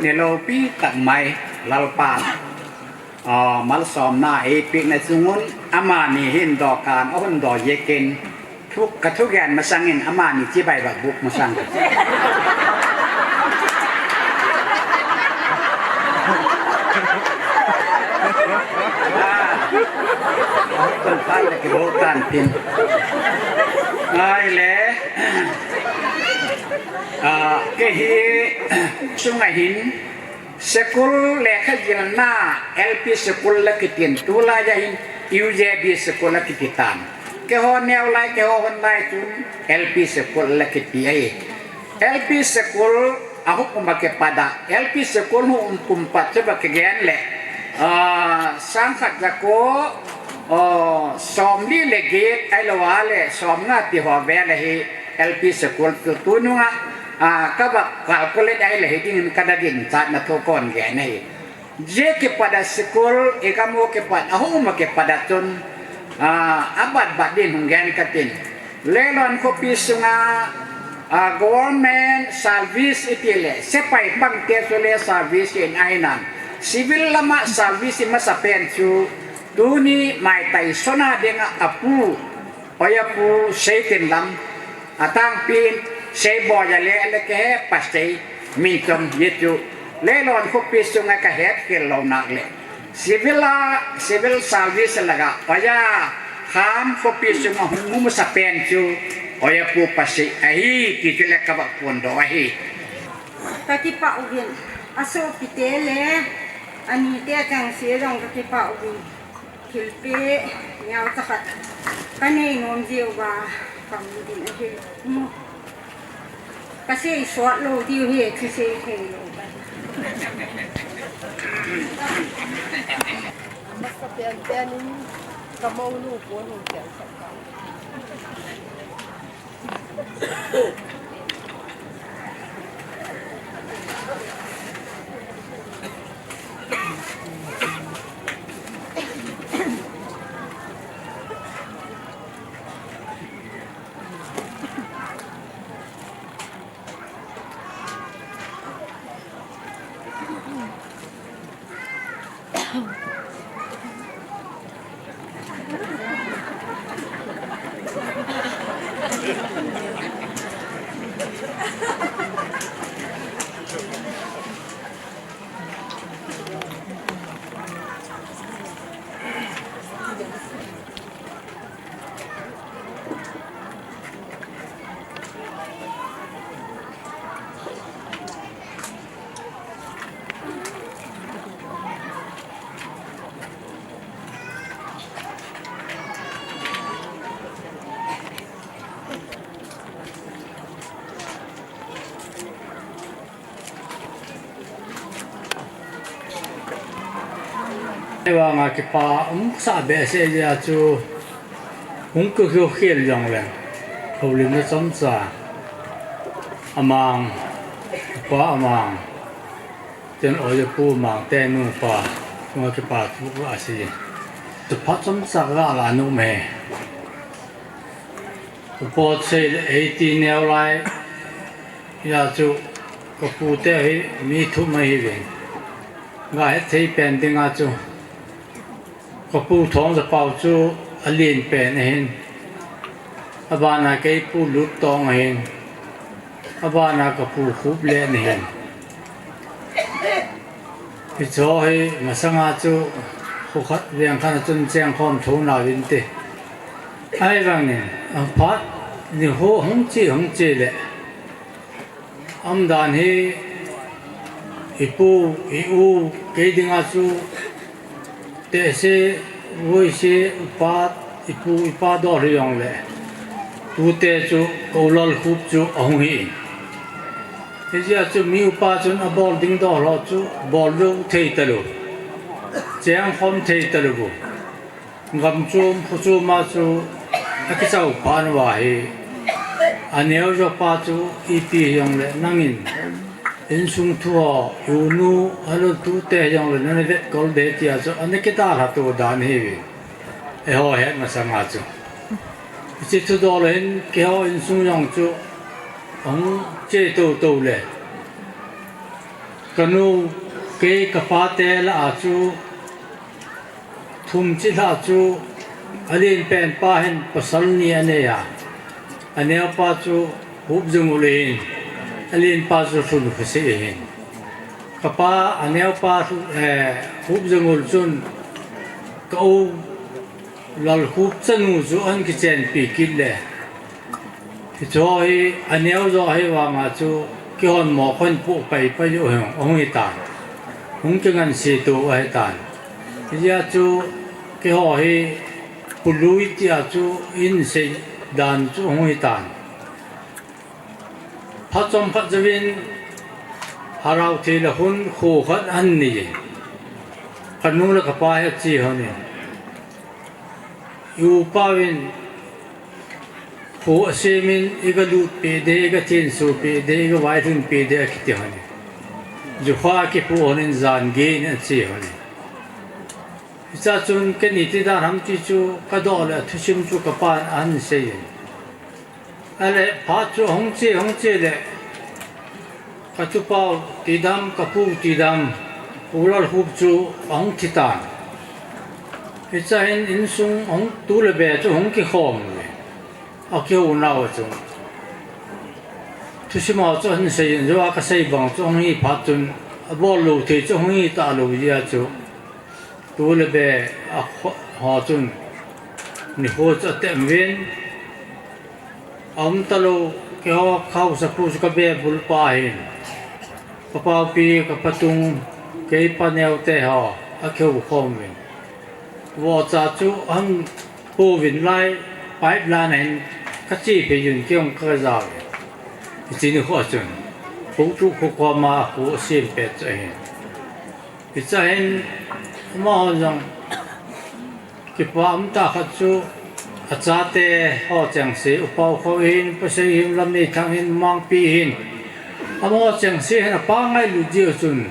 Niloupi tak mai Lalpan, ah, malsomna eipeh na chungun amani hin dokan ahung doh jeh in thu, ka thugen masang in amani chibai va buk masang. Ah, kon pan le ki bo tan pin. Ai le. Ah, kei hi sunga hin school lekha jilna L P school la kitin, tulai a hin U J B school la kiti tan. Keiho neo lai, keiho hon lai chun L P school la kiti ahi. L P school a hung um a kipat a, L P school hung um kum pat chu ba kigen le, ah, sangkhat jako, oh, somli le get ahilou a le somnga ti ho vel ahi. L P school chu tunung a, ah, ka va calculate ahile hiding in ka da ginchat na thu kon gen ahi. Hijeh a kipat a school i gam u kipat, a hung um a kipat a chun, ah, abat bat din hung gen katin. Leilon khopi sunga, ah, government service iti le, sepai pang te chu le service in ahi nan. Civil lama service i masa pen chu, tuni Maitai sona dinga apu, Oja pu Seitinlam, atangpin Seiboi a le, le kei he Pasei Minchom, hichu Leilon khopi sunga ka het khel lou nak le. Civil a, civil service laga, Oja Kham khopi sunga hung um masa pen chu, Oja pu Pasei ahi, ti chu le ka va phondoh ahi. Ka kipah uvin, asopi te le, ani te chang se jong ka kipah uvin. Thilpeh neocha khat ka nei nom jeh uva ka mu ding ahi. Ka sei sot lou diu hi, thusei thei lou ka hi. Masa pen pen in ka mounu kon hung pen sah ka. Ahivanga kipa um sah behseh jeh a chu hung kikhu khel jongleng, houlimna chomcha, Amang, Upa Amang, chun Oja pu Mangte nupa, chunga kipa thu ka sei. Chuphat chomcha ka la nom e. Upa sei le eiti neo lai, hia chu Ka pute hi mi thum ahiuvin. Ga het thei pen dinga chu, ka pu Thongzapao chu alen pen ahin, abana kei pu Luttong ahin, abana ka pu Khuplen ahin. Hicho hi masanga chu kho khat veng khat a chun chengkhom thou nauvinte. Ahivangin, aphat nikho hung che, hung che le, umdan hi ipu, i-u, kei dinga chu tehse, voise, upa, ipu, ipa dol hijongle, tute chu ka u Lalkhup chu ahung hi in. Hijeh a chu mi upa chun abol ding dol ho chu bol lou thei talou, chengkhom thei talou. Gamchom, khochom a chu akichao phat uva hi, aneo jo pa chu ipi hijongle nangin insung thu ho, unu, alol tute hijongle nana vetkol de tia chu ana kidalha to dan ahiuvin. Eiho het masanga chu, hiche thudol hin keiho insung jong chu ahung che tou tou le, kanu, kei ka pate lah a chu thum chilhah chu, alen pen pa hin pasal ni anei a, aneo pa chu Hupjungul ahin, alen pa chu Lhunkhosi ahin. Ka pa, aneo pa, eh, Hupjungul chun ka u Lalkhup chanu chu ahin kichenpi kit le, hicho hi aneo jo ahi vanga chu kihon mo khon pu pai pai u hi ahung hitan, hung kinganse to ahitan. Hijeh a chu keiho hi Pu Lui tia chu insei dan chu ahung hitan. Phat chomkhat jouvin Haraothei le hun kho khat ahin nei in, kanu le kapa hi ache lhonin, i-upa uvin kho asemin, iga lutpeh de, iga thenso peh de, iga vailhun peh de akiti lhonin, jukha akipoh lhonin, jan geiyin ache lhonin. Hichea chun keini ti dan ham ti chu kadoh le thusim chu kapan ahin seiyin, ale phat chu ahung che, hung che le, ka tupau tidam, ka pu tidam, Pu Lalkhup chu ahung thitan. Hichea hin insung ahung tu le be chu ahung kikhom uve, akihou nauva chun thusim ho chu ahin seiyin, joa kasei bang chu ahung hi phat chun, abol lou thei chu ahung hi talou jeh a chu, tu le be a kho, ho chun nikho chu atem uvin, aum talou, keiho ka haosapu chu ka bebul pa ahin, ka paopi, ka patung, kei paneo te ho akihou khom uvin, vohcha chu ahin pouvin lai, pipe line a hin kache phei uvin, kei jong kaja uvin. Hiche nikho a chun Khoutuh kho koma kho asem pet chu ahin. Hichea hin amaho jong kipa umtah khat chu achate ho chengse, U Paokho hin, Pasei hin, Lamneithang hin, Mangpi hin, amaho chengse hin apa ngailut jeh u chun,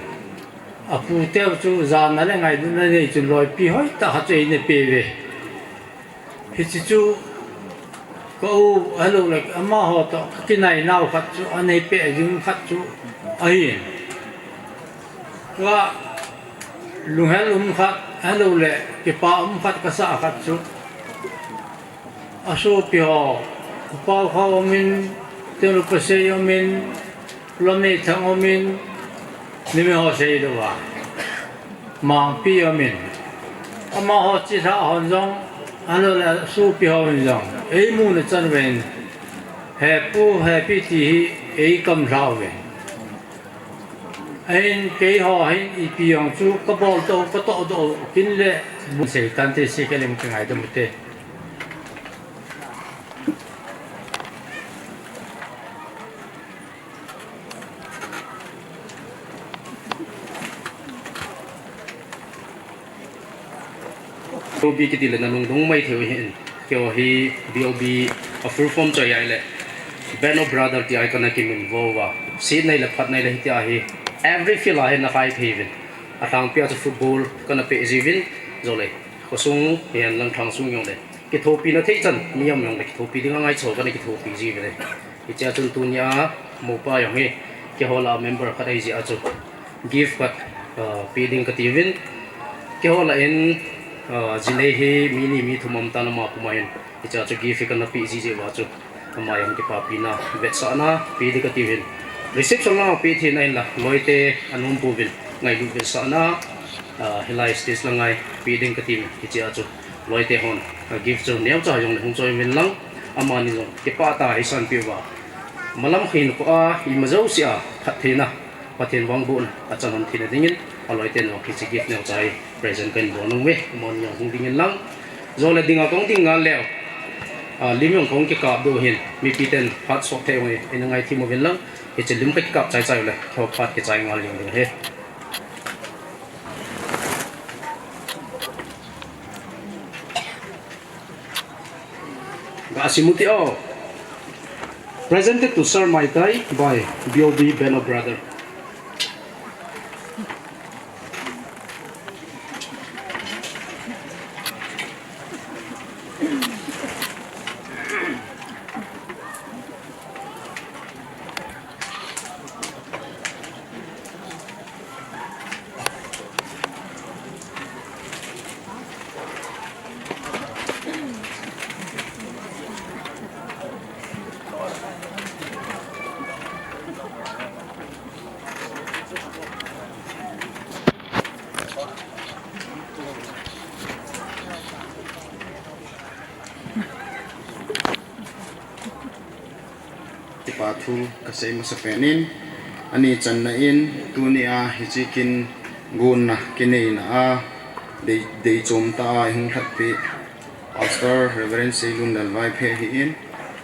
aputeu chu jana le ngailutna nei chun loipi hoitah khat chu eina peuve. Hiche chu ka u, ahiloule amaho toh kakinai nau khat chu, anei peh jing khat chu ahin. Ka lunghel um khat, ahiloule kipa um khat kasah khat chu, asopi ho, U Paokho umin, Tengnoupasei umin, Lamneithang umin, numei ho seilouva, Mangpi umin, amaho chilhah hon jong, ahiloule asopi hon jong, eimu nachan uvin, He pu, He pi ti hi eikamlhah uve. Ahin keiho hin ipi jong chu kaboldoh u, katohdoh u kin le, bu sei tante, sei kalem kingaidam ute. B O B kiti le nalungdong mai theiu ahin, keiho hi B O B a full form chu ahile Band of Brother tia hi kana kiminvo uva, set nei le phat nei le hitia hi every field a hin nakhai phei uvin, alhangpia chu football kana peh jiuvin, joule khosung hihen lang lhangsung jongle kithopina theichan mi um jongle kithopi dinga ngaicha kana kithopi jiuvin ahi. Hichea chun tunia mopa jong hi Keiho lah a member khat ahi jeh a chu gift khat, ah, pe ding kati uvin. Keiho lah in, ah, jinei hi mi ni mi thum um tan ama puma hin. Hiche a chu gift hi kana pe jiji uva chu ama jong kipapina vetsahna pe ding kati uvin. Reception lang a pe thei na hinla, loite anom pouvin ngailut vetsahna, ah, hilai stage lang a hi pe ding kati uvin. Hiche a chu loite hon, ah, gift chu neocha jong le hung choi uvin lang, amani jong kipah tah a eisanpeh uva. Malam khin ko a, ima jouse a phattheina, Pathen vangbohna achan hon theina dingin, aloite nau kichi gift neocha hi present kahin bol nung uve, amani jong hung dingin lang. Jole dinga kahung ding ngal leu, ah, lim jong kahung kikap diu hin, mipi ten phat sot thei uve, ina ngaithim uvin lang, hiche lim kakikap chai chai uleh, keiho phat kichai ngal jing ding ahi. Ga sim u hite o. Presented to Sir Maitai by B O B Band of Brother. Kipa thu kasei masapen in, ani channa in, tunia hiche kin gonna kineina a, dei, deichom tah a ihung lhatpeh Pastor Reverend Seilun Lalvaiphe ahin,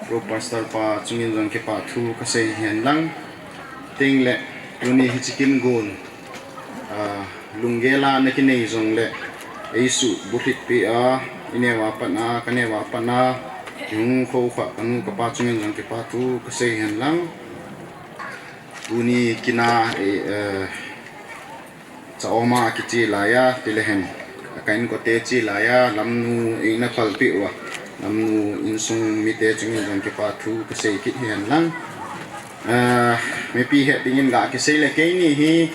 Pro Pastor pa chungin jong kipa thu kasei hihen lang, tengle tuni hiche kin gon, ah, lunggel a nakinei jongle, eisuh bulhit peh a, ineo a pat a, kaneo a pat a, ihung khoukhah kanu kapa chungin jong kipa thu kasei hihen lang. Tuni kin a, eh, eh, Cha-oma kiche laiya, tile hen, ka inkote che laiya, Lamnu eina phalpeh uva, Lamnu insung mite chungin jong kipa thu kasei kit hihen lang. Ah, mipi het dingin ga kisei le keini hi,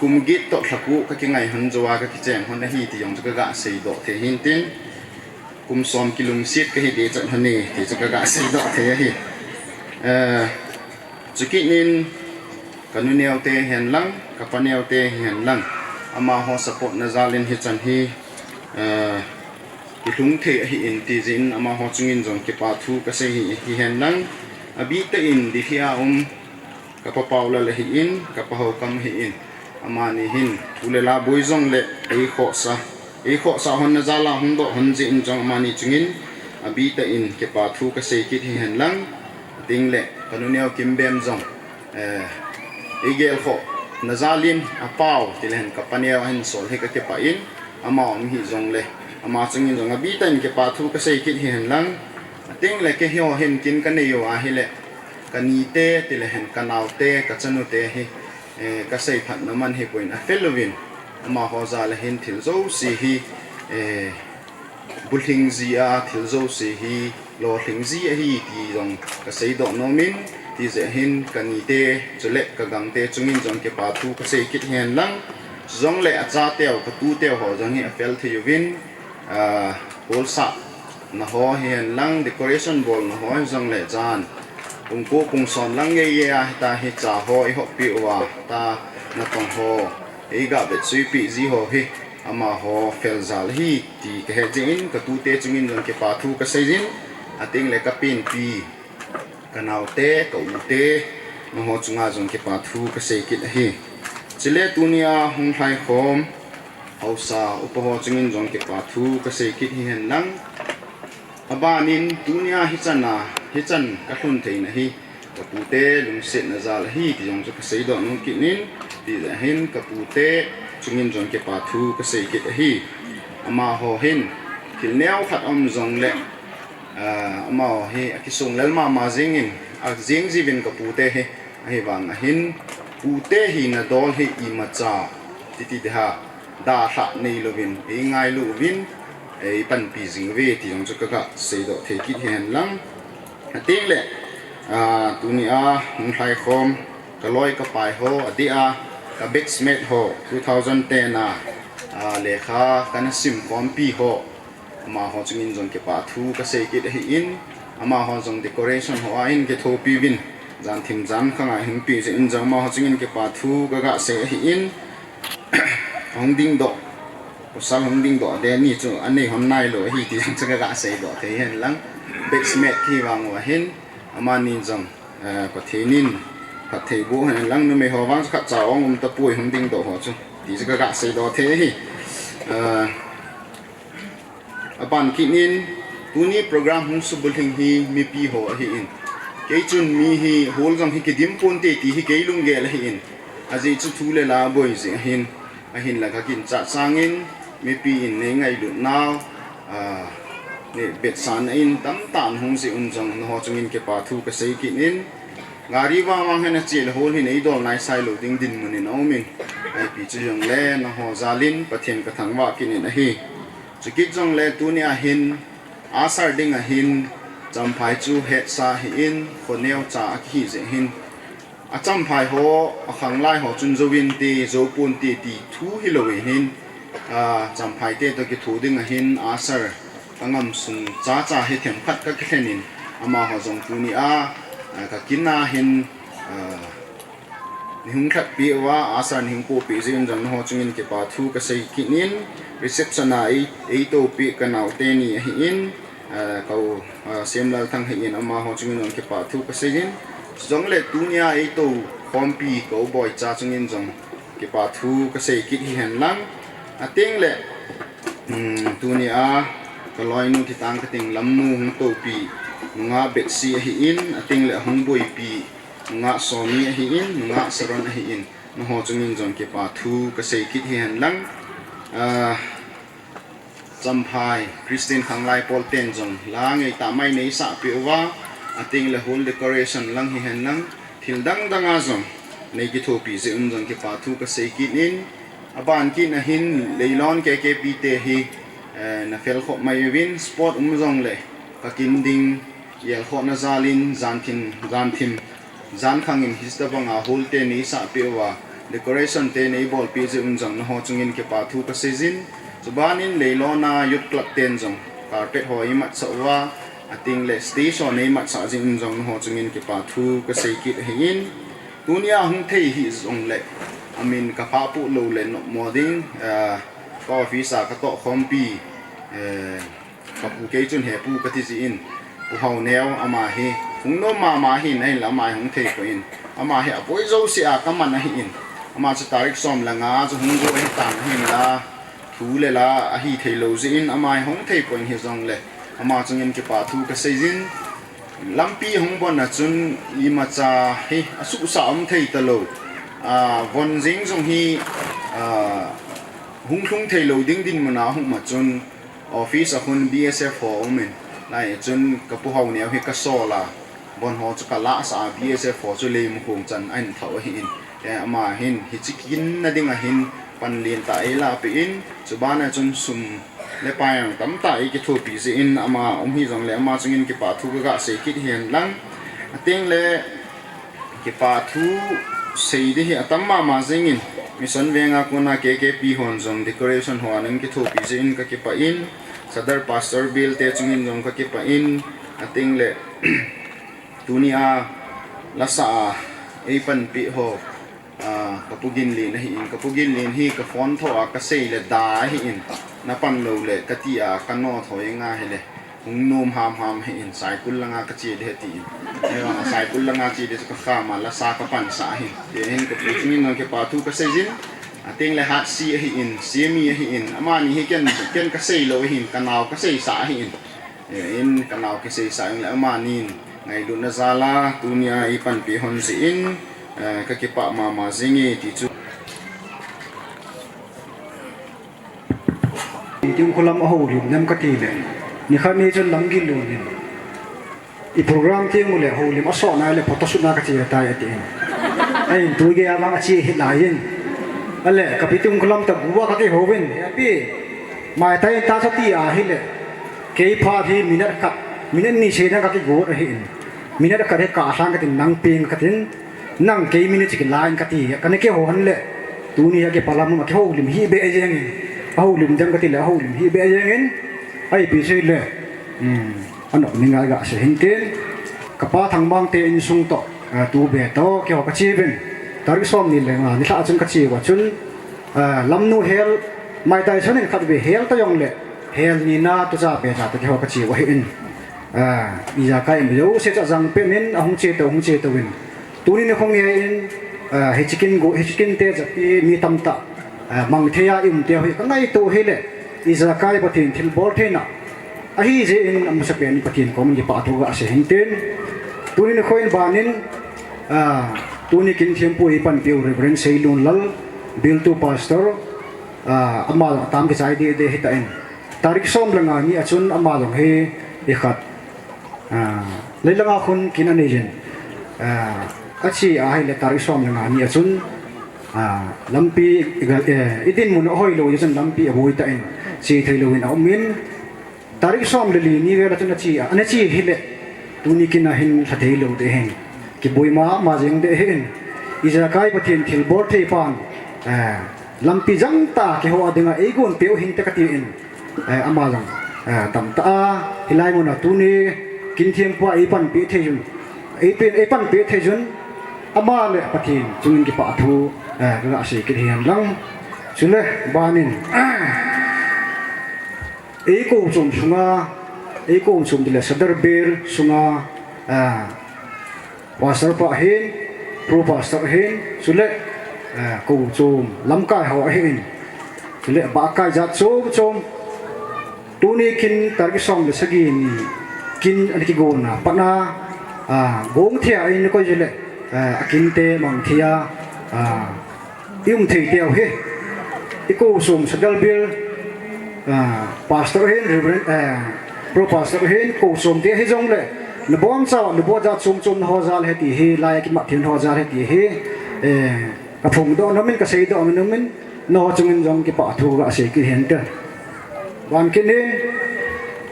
kum get toh lha ko kakingai hon jouva kakicheng hon ahi ti jong chu kaga seidoh thei hintin. Kum som kilungset kahi ding chat hon e, ti chu kaga seidoh thei ahi. Ah, chukit in, kanu neote hihen lang, kapa neote hihen lang, amaho support na jal in hichan hi, eh, kilhung thei ahin ti jeh in amaho chungin jong kipa thu kasei hi, hihen lang, abih tah in Delhi a um, kapa Paolal ahin, kapa Haokam ahin, amani hin thu le la boi jongle eikhohsah, eikhohsah hon na jal a hung doh hon jeh in jong amani chungin abih tah in kipa thu kasei kit hihen lang, tengle kanu neo Kimbem jong, eh, eigelkhoh na jal in apao, tile hen kapa neo ahin sol hi kakipah in, ama um hih jongle, ama chungin jong abih tah in kipa thu kasei kit hihen lang, tengle keiho hin kin kanei uva ahile, kanite, tile hen kanaote, kachanute hi, eh, kaseiphatna man hipon afel uvin, amaho jal a hin thil jouse hi, eh, bulhing jia, thil jouse hi lolhing ji ahi ti jong kaseidoh nom in, tijeh hin kanite, chule kagangte chungin jong kipa thu kasei kit hihen lang, chujongle achateu, katuteu ho jong hi afel thei uvin, ah, bolsahna ho hihen lang, decoration bolna ho hijongle jan pung ko pung som lang geiya hita hi cha ho eihop peh uva, ta natong ho eiga vetsuipeh ji ho hi amaho fel jal ahi ti kahet jeh in, katute chungin jong kipa thu kasei jin, atengle kapenpi, kanaote, ka-ute, nangho chunga jong kipa thu kasei kit ahi. Chule tunia hung lhaikhom haosa upa ho chungin jong kipa thu kasei kit hihen lang, abanin tunia hichan a, hichan kalhun theina hi kapute lungsetna jal ahi ti jong chu kaseidoh nom kit in, tijeh hin kapute chungin jong kipa thu kasei kit ahi. Amaho hin thil neokhat um jongle, ah, amaho hi akisonglel mama jengin, ajeng jiuvin kapute hi, ahivang ahin, pute hina dol hi imacha, titi ding ham, dalhah neilouvin eingailu uvin, eipanpi jing uve ti jong chu kaga seidoh thei kit hihen lang. Atengle, ah, tunia hung lhaikhom Ka loi ka pai ho, adeh a ka batchmate ho, two thousand ten a, a, lekha kana sim khompi ho, amaho chungin jong kipa thu ka sei kit ahin, amaho jong decoration ho a hin kithopi uvin, jan thim jan khang a hin pi jeh in jong amaho chungin kipa thu ka ga sei ahin, hung dingdoh, pasal hung dingdoh, adeh ni chu anei hon nailou ahi ti jong chu ka ga seidoh thei hen lang, batchmate ki vang u ahin, amani jong, eh, Pathen in phatthei boh hen lang, numei ho vang chu khat cha ong um tapoi hung dingdoh ho chu, ti chu ka ga seidoh thei ahi. Eh, aban kit in, tuni program hung subulhing hi mipi ho ahin. Kei chun mi hi hol jong hi kidim ponte ti hi kei lunggel ahin. Ajeh chu thu le la boi jeh ahin. Ahinla ka ginchat sangin, mipi in nei ngailut nau, ah, nei vetsahna in tamtah hung jeh un jong nangho chungin kipa thu ka sei kit in. Gari vang vang hin ache le hol hin eidol nai sai lou ding dinmun in aum in. Ipi chu jongle nangho jal in Pathen ka thangvah kit in ahi. Chukit jongle tuni a hin, usher ding a hin, Champhai chu hetsa ahin, kho neocha akihi jeh hin. A Champhai ho, a khanglai ho chun jou inte, jou ponte ti thu hilou in hin, a, Champhai te toh kitho ding a hin, usher, ka ngam sung chacha hi themkhat ka kilhen in, amaho jong tuni a, a, ka kin a hin, a, nei hung lhatpeh uva, usher nei hung pohpeh jeh un jong nangho chungin kipa thu ka sei kit in, reception a ei, ei toupeh ka naote ni ahin, a, ka u, a, Semlalthang hi in amaho chungin jong kipa thu ka sei in, chujongle tuni a ei tou khompi ka u boicha chungin jong kipa thu ka sei kit hihen lang, ateng le, um, tuni a ka loinu thitang ka ting Lamnu hung toupeh, nungah Betsy ahin, ateng le ahung boipeh, nungah Somi ahin, nungah Saron ahin, nangho chungin jong kipa thu ka sei kit hihen lang, a, Champhai Christian khanglai pol ten jong la ngeitah mai nei sahpeh uva, ateng le hall decoration lang hihen lang, thil dang dang a jong nei kithopi jeh un jong kipa thu ka sei kit in, aban kit a hin Leilon K K P te hi, eh, na fel khop mai uvin, sport um jongle ka kin ding, gelkhohna jal in, jan thim, jan thim, jan khang in hitabang a hall te nei sahpeh uva, decoration te nei bolpeh jeh un jong nangho chungin kipa thu ka sei jin. Chuban in Leilon a Youth Club ten jong carpet ho eimatsah uva, ateng le stage ho nei matsah jeh un jong nangho chungin kipa thu ka sei kit ahin. Tuni a hung thei hih jongle, amin ka phah poh lou le nopmo ding, ah, ka office a ka tohkhompi, eh, ka pu kei chun he pu ka ti jin, Pu Haoneo ama hi hung nom mama hin, ahinla ama hi hung thei poi in. Ama hi aboi jouse a ka man ahin. Ama chu tarik som le nga chu hung go ahitan ahinla, thu le la ahi thei lou jeh in ama hi hung thei poi in, hijongle ama chungin kipa thu ka sei jin. Lampi hung bon a chun imacha hi asuhsah um thei talou. A, von jeng jong hi, a, hung lhung thei lou ding dinmun a hung um a chun, office a khun B S F ho um in, lai chun ka Pu Haoneo hi ka sol a, von ho chu ka lahsah a, B S F ho chu Leimakhong chan ahin thou ahin. Eh, ama hin hiche kin na ding a hin pan lentah ei lahpeh in, chuban a chun sum le pai jong tamtah ei kithopi jeh in, ama um hijongle ama chungin kipa thu ka ga sei kit hihen lang. Ateng le kipa thu sei ding hi atam mama jeng in, Mission Veng a kona K K P hon jong decoration ho a nei kithopi jeh in ka kipah in, Sadar Pastor Bial te chungin jong ka kipah in, ateng le tuni a lasa a ei panpeh ho, a, ka Pu Ginlen ahin, ka Pu Ginlen hi ka phone thou a ka sei le da ahin, na pan lou le ka ti a ka no thou inga hile, hung nom ham ham ahin, Saikul langa ka che ding ahi tin. Ahivang a Saikul langa che ding chu ka kham a lasa ka pansah ahin. Hiti hin ka pu chungin jong kipa thu ka sei jin, ateng le Hatsi ahin, Semi ahin, amani hi ken, ken ka sei lou ahin, ka nao ka seisah ahin. Eh, in ka nao ka seisah in le amanin ngailutna jal a tuni a ei panpeh hon jeh in, eh, ka kipah mama jing e ti chu. Tingkhulam a houlim nem ka ti le, nikhat ni chun Lamgillun in i program teng u le houlim a sot na le photo shoot na ka che tai ati in. Ahin tui gei a vang a che hih lai in. Ale, ka pi Tingkhulam toh gu a ka kihou in, "Pi, mai tai ta sa ti ahile. Kei phat hi minute khat, minute ni sei na ka kigot ahin. Minute khat hi ka sang ka tin nang peng ka tin." Nang kei min chu kilah in kati, kana kihou hon le. Tuni a kipalam a kihoulim hih beh jeng in. Ahoulim dem kati le, ahoulim hih beh jeng in. Ahi pi sei le. Hmm. Anop ni ngai ga sei hin tin. Kapa Thangmang te insung toh, ah, tu be toh, kihou kachi uvin. Tarik som ni le nga, nilhah chun kachi uva chun. Ah, lamnu hel, maitai chun in khat ve hel ta jong le. Hel ni na tu cha be cha ta kihou kachi uva hi in. Ah, ijakai in be jo se cha jang pen in, ahung che to, ahung che to in. Tuni nikho nge in, ah, hiche kin go, hiche kin te japi mi tamtah, ah, mang thei a i um te hi ka ngaito hi le, ijakai Pathen thilbol theina. Ahi jeh in amasapen in Pathen kom in kipathu ga sei hin tin. Tuni nikho in ban in, ah, tuni kin thiempu i panpiu Reverend Seilun Lal, Biltu Pastor, ah, ama tam kichai deh deh hita in. Tarik som le nga ni a chun ama jong hi i khat. Ah, leilanga khun kin anei jin. Ah, achi a hi le tarik som le nga ni a chun, ah, lampi i gal, eh, i dinmun ahoi lou jeh chun lampi aboi ta in, che thei lou in a um in, tarik som le li ni vel a chun achi a, ana chi hi le, tuni kin a hin lha thei lou deh hin. Kiboi mama jeng deh hin. Ijakai Pathen thilbol thei pan, eh, lampi jang ta kihou a dinga eigon peh u hinte kati in. Eh, ama jong, eh, tamtah a, hilai mun a tuni, kin thiempu a ei panpi thei jun, ei pen, ei panpi thei jun, ama le Pathen chungin kipathu, eh, ka ga sei kit hihen lang. Chule, ban in, ei kou chom sunga, ei kou chom ti le Sadar Bel sunga, eh, Pastor pa hin, Pro Pastor hin, chule, eh, kou chom lamkai ho ahin, chule, bahkai jat chom chom, tuni kin tarik som le sagi ni kin ana kigon a pat na, ah, gong thei a in koi chule, eh, a kin te mang thei a, ah, i um thei teu hi. I kou chom Sadar Bel, ah, Pastor hin, Reverend, eh, Pro Pastor hin, kou chom te hi jong le, na bom chau, na bom jat chom chom na ho jal he ti hi, lai a kimat thei na ho jal he ti hi, eh, ka phongdoh nom in, ka seidoh nom in, na ho chungin jong kipathu ga sei kit hen te. Ban kit in,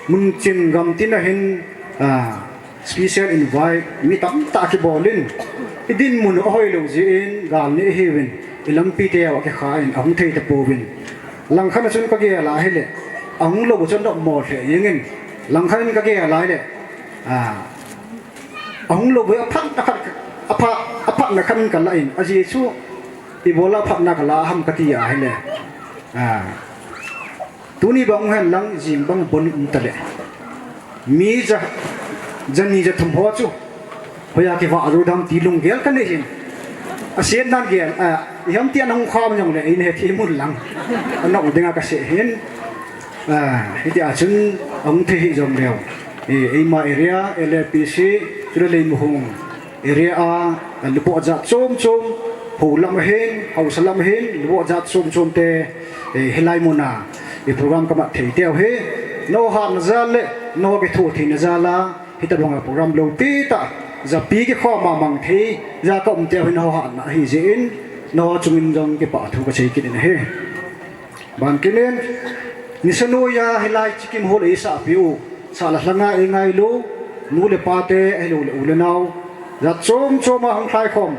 mun tin gam tin a hin, ah, special invite, mi tamtah kibol in, i dinmun ahoi lou jeh in, gal ni ahiuvin, i lampi te a kikha in, ahung thei tapouvin. Langkhat a chun ka gel a hi le, ahung lou chun dop mo lheh jeng in, langkhat in ka gel a hi le, ah, ahung lou ve aphat na khat, aphat, aphat na khat in ka la in, ajeh chu, ibola phatna ka la ham kati a hi le, ah, tuni bang hen lang jing bang bon um ta le. Mi ja, ja ni ja thum ho chu. Hoiya kivah jou dam ti lunggel ka nei hin. A sen nan gel, a, i ham ti an hung kham jong le, ei ne thi mun lang. Anop dinga ka sei hin. A, hiti a chun, ahung thei hi jong leu. E, eima area, L A P C, chule Leimuhung. Area a, a, luboh jat chom chom, hou lam ahin, haosa lam ahin, luboh jat chom chom te, eh, hilai mun a, i program ka mat thei teu hi, na hatna jal le, na kitho theina jal a, hitabang a program loupi tah, japi kikhom a mang thei, ja ka um teu hi na hatna ahi jeh in, na chungin jong kipathu ka sei kit in ahi. Ban kit in, nisa noiya hilai Chikim Hall ei sahpi u, sahlah lhanga ei ngailu, nu le pa te, ahilou le u le nao, jat chom chom a hung lhai khom,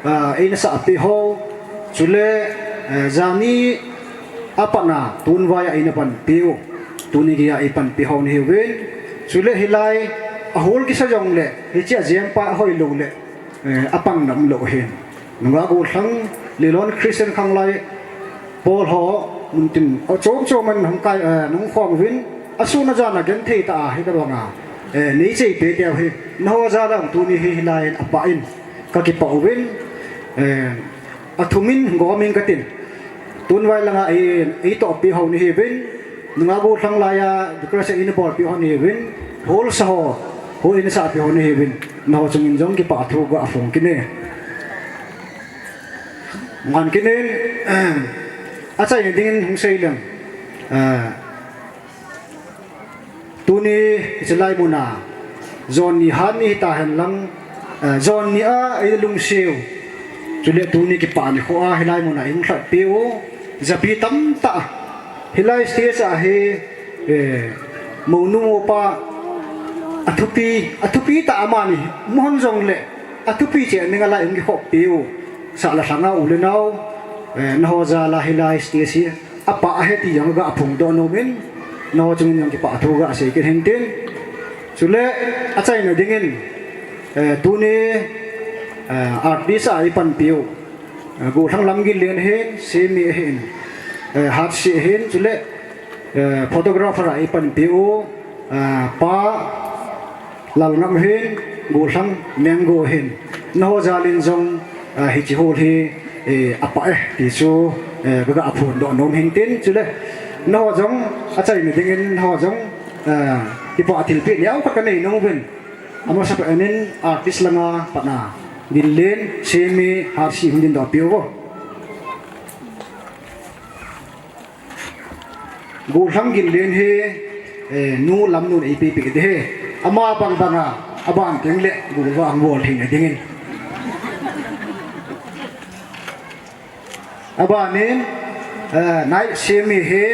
ah, eina sahpi ho, chule, eh, jani a pat na, tunvai a eina panpi u, tuni geiya ei panpi ho nahiuvin, chule hilai, a hall kisa jong le, hiche a jempa ahoi lou le, eh, apang nam lou hin. Nungah gollhang, Lilon Christian Khanglai, Paul ho, mun tin, a chom chom in hung kai, eh, nung khom uvin, a sun a jan a genthei tah a, hitabang a, eh, nei cheipe teu hi, na ho jal a tuni hi hilai in apah in, ka kipah uvin, eh, a thum in gom in ka tin. Tunvai langa ei, ei tohpi ho nahiuvin, nungah gollhang laiya, decoration eina bolpi ho nahiuvin, hall sa ho, hall eina sahpi ho nahiuvin, na ho chungin jong kipathu ga phong kit e. Ngan kit in, achaina dingin hung sei leng. Ah, tuni, hiche lai mun a, jon ni hat ni hita hen lang, eh, jon ni a, ei lungsiu. Chule tuni kipah nikho a, hilai mun a, ei hung lhatpi u, japi tamtah. Hilai stage a hi, eh, mounu mopa, athupi, athupi tah amani, mu hon jong le, Athupi cheh ding a lai hung kikhop piu. Sahla lhanga u le nau, eh, naho jal a hilai stage hi apah ahi ti jong ga phongdoh nom in, naho chungin jong kipah thu ga sei kit hin tin. Chule achaina dingin, eh, tuni, eh, artist a ipanpiu, eh, Gollhang Lamginlen ahin, Semi ahin, eh, Hatsi ahin, chule, eh, photographer a ipanpiu, eh, Pa Lalngam ahin, Gollhang Menggu ahin. Naho jal in jong, eh, hiche hall hi, eh, apah e ti chu, eh, ga phongdoh nom hin tin, chule naho jong achaina dingin naho jong, eh, kipah thilpeh neokhat kanei nom uvin. Amasapen in artist langa pat a Ginlen, Semi, Hatsi hung dingdoh piu vo. Gollhang Ginlen hi, eh, nu Lamnun eipeh peh ding ahi. Ama bang banga aban teng le golvah hung bol theina dingin. Abanin, eh, nai Semi hi,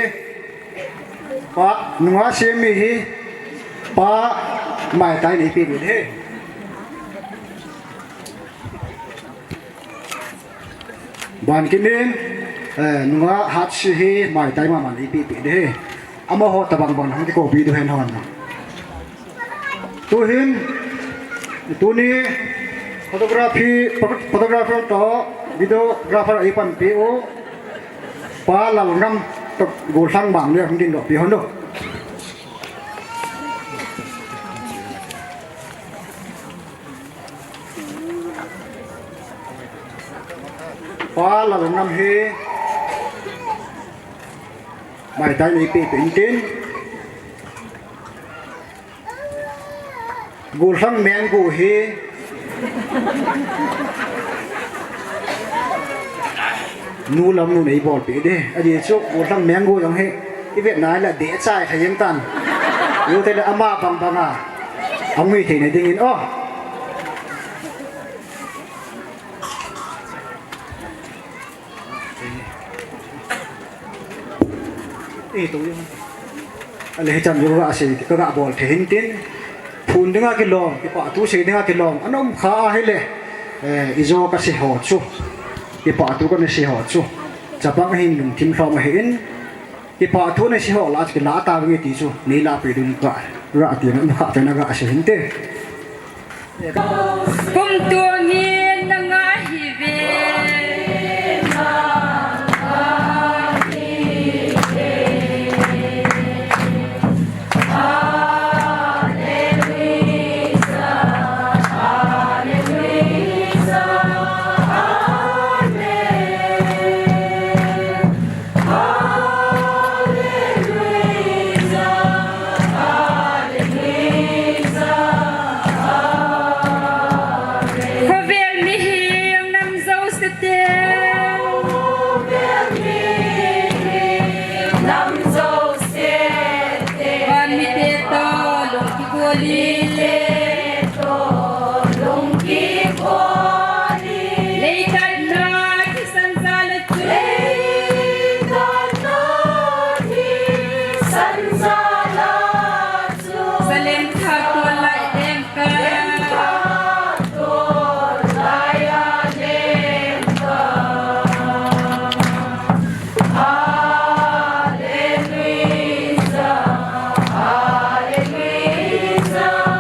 Pa, nunga Semi hi, Pa Maitai in eipeh ding ahi. Ban kit in, eh, nunga Hatsi hi Maitai mama in eipeh ding ahi. Amaho tabang bang hung kikopi diu ahin hon. Tuhin, tuni photography, photographer toh videographer a ipanpiu Pa Lalngam toh Gollhang Mangle hung dingdoh pi hon u. Pa Lalngam hi Maitai in eipeh peh in tin. Gollhang Menggu hi nu Lamnun eibolpeh ding ahi. Ajeh chu Gollhang Menggu jong hi ivet na le deh chai kha jeng tan. Ivet le ama bang banga ahung hi theina dingin, oh. Eh, tu jong. Ale hichan jong ka sei, ka, ka bol thei hin tin. Phun dinga kilom, kipah thu sei dinga kilom. Ana um kha ahile, eh, ijo ka sei ho chu. Kipah thu kana sei ho chu. Chapang hin lungthim lhom ahin. Kipah thu nasei ho lah a chu kilah tauvinge ti chu, nei lahpeh ding ka, ga ti na, na kha peh na ga sei hinte. Kumtuangin na ngai hive. Khovel mihem nam jouse te. Nam jouse te. Van mite toh lungkigol in. Te toh lungkigol in. Leitat na thisan jal a chu. Leitat na thisan jal a chu. Salem thah tol lai lem ka. Lem thah tol lai a lem ka. Hallelujah, hallelujah.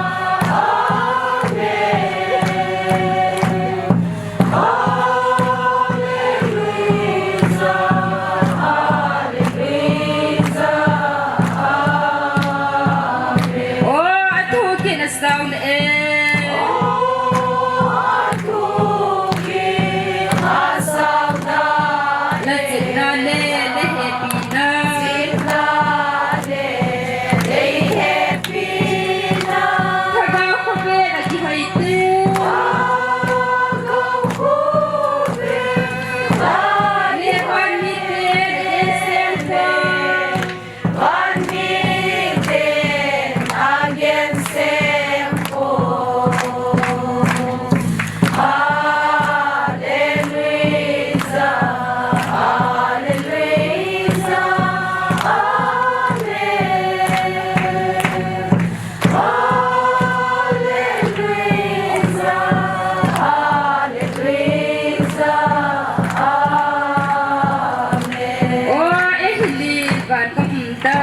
Van ka um ta.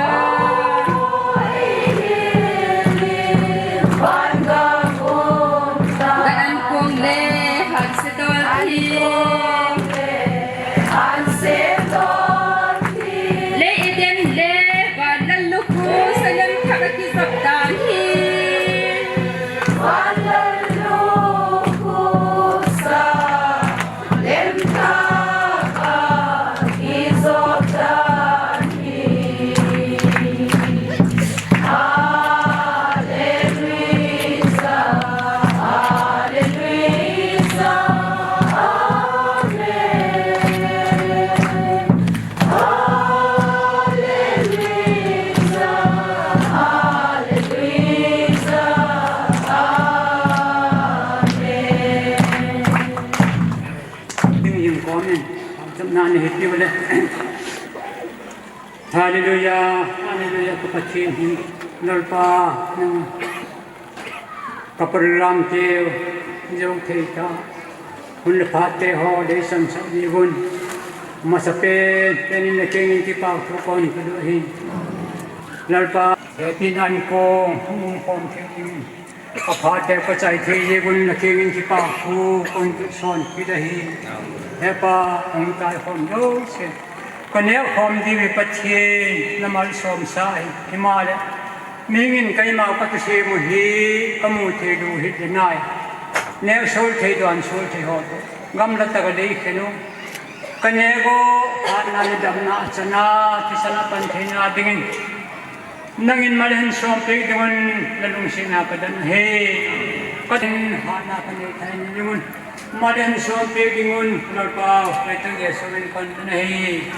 Gan an kong le han se dol hi. Le Eden le van lal lukhu sa lem thak a kijap dan hi. Ding jing kom in, jam na ni hiti wale. Hallelujah, hallelujah, ka Pathen hi, Lalpa, nang ka program te, jo thei ta, hun le phat te ho, dei san sa ni gun, masa pen, pen in na keng in kipa thu kon ka do hi. Lalpa, he tin an ko, hung kom thei in. Ka phat te ka chai thei jeh un na keng in kipa thu kon son kit ahi. He Pa, hung tai khom jouse. Ka neh khom diu hi Pathen, na malsom sa hi. Himahleh, mihing in keima ka kisem u hi, ka mu thei diu hi ti nai. Neh sol thei, don sol thei ho. Gamla tah a dei khen u. Ka neh go, hatna le damna a chana, thisan a pan theina dingin. Nangin mal hin som peh ding un, na lungsetna ka don ahi. Ka din hatna ka nei thei ding un. Mal hin som peh ding un, Lalpa, Pathen Jesu min kon don ahi.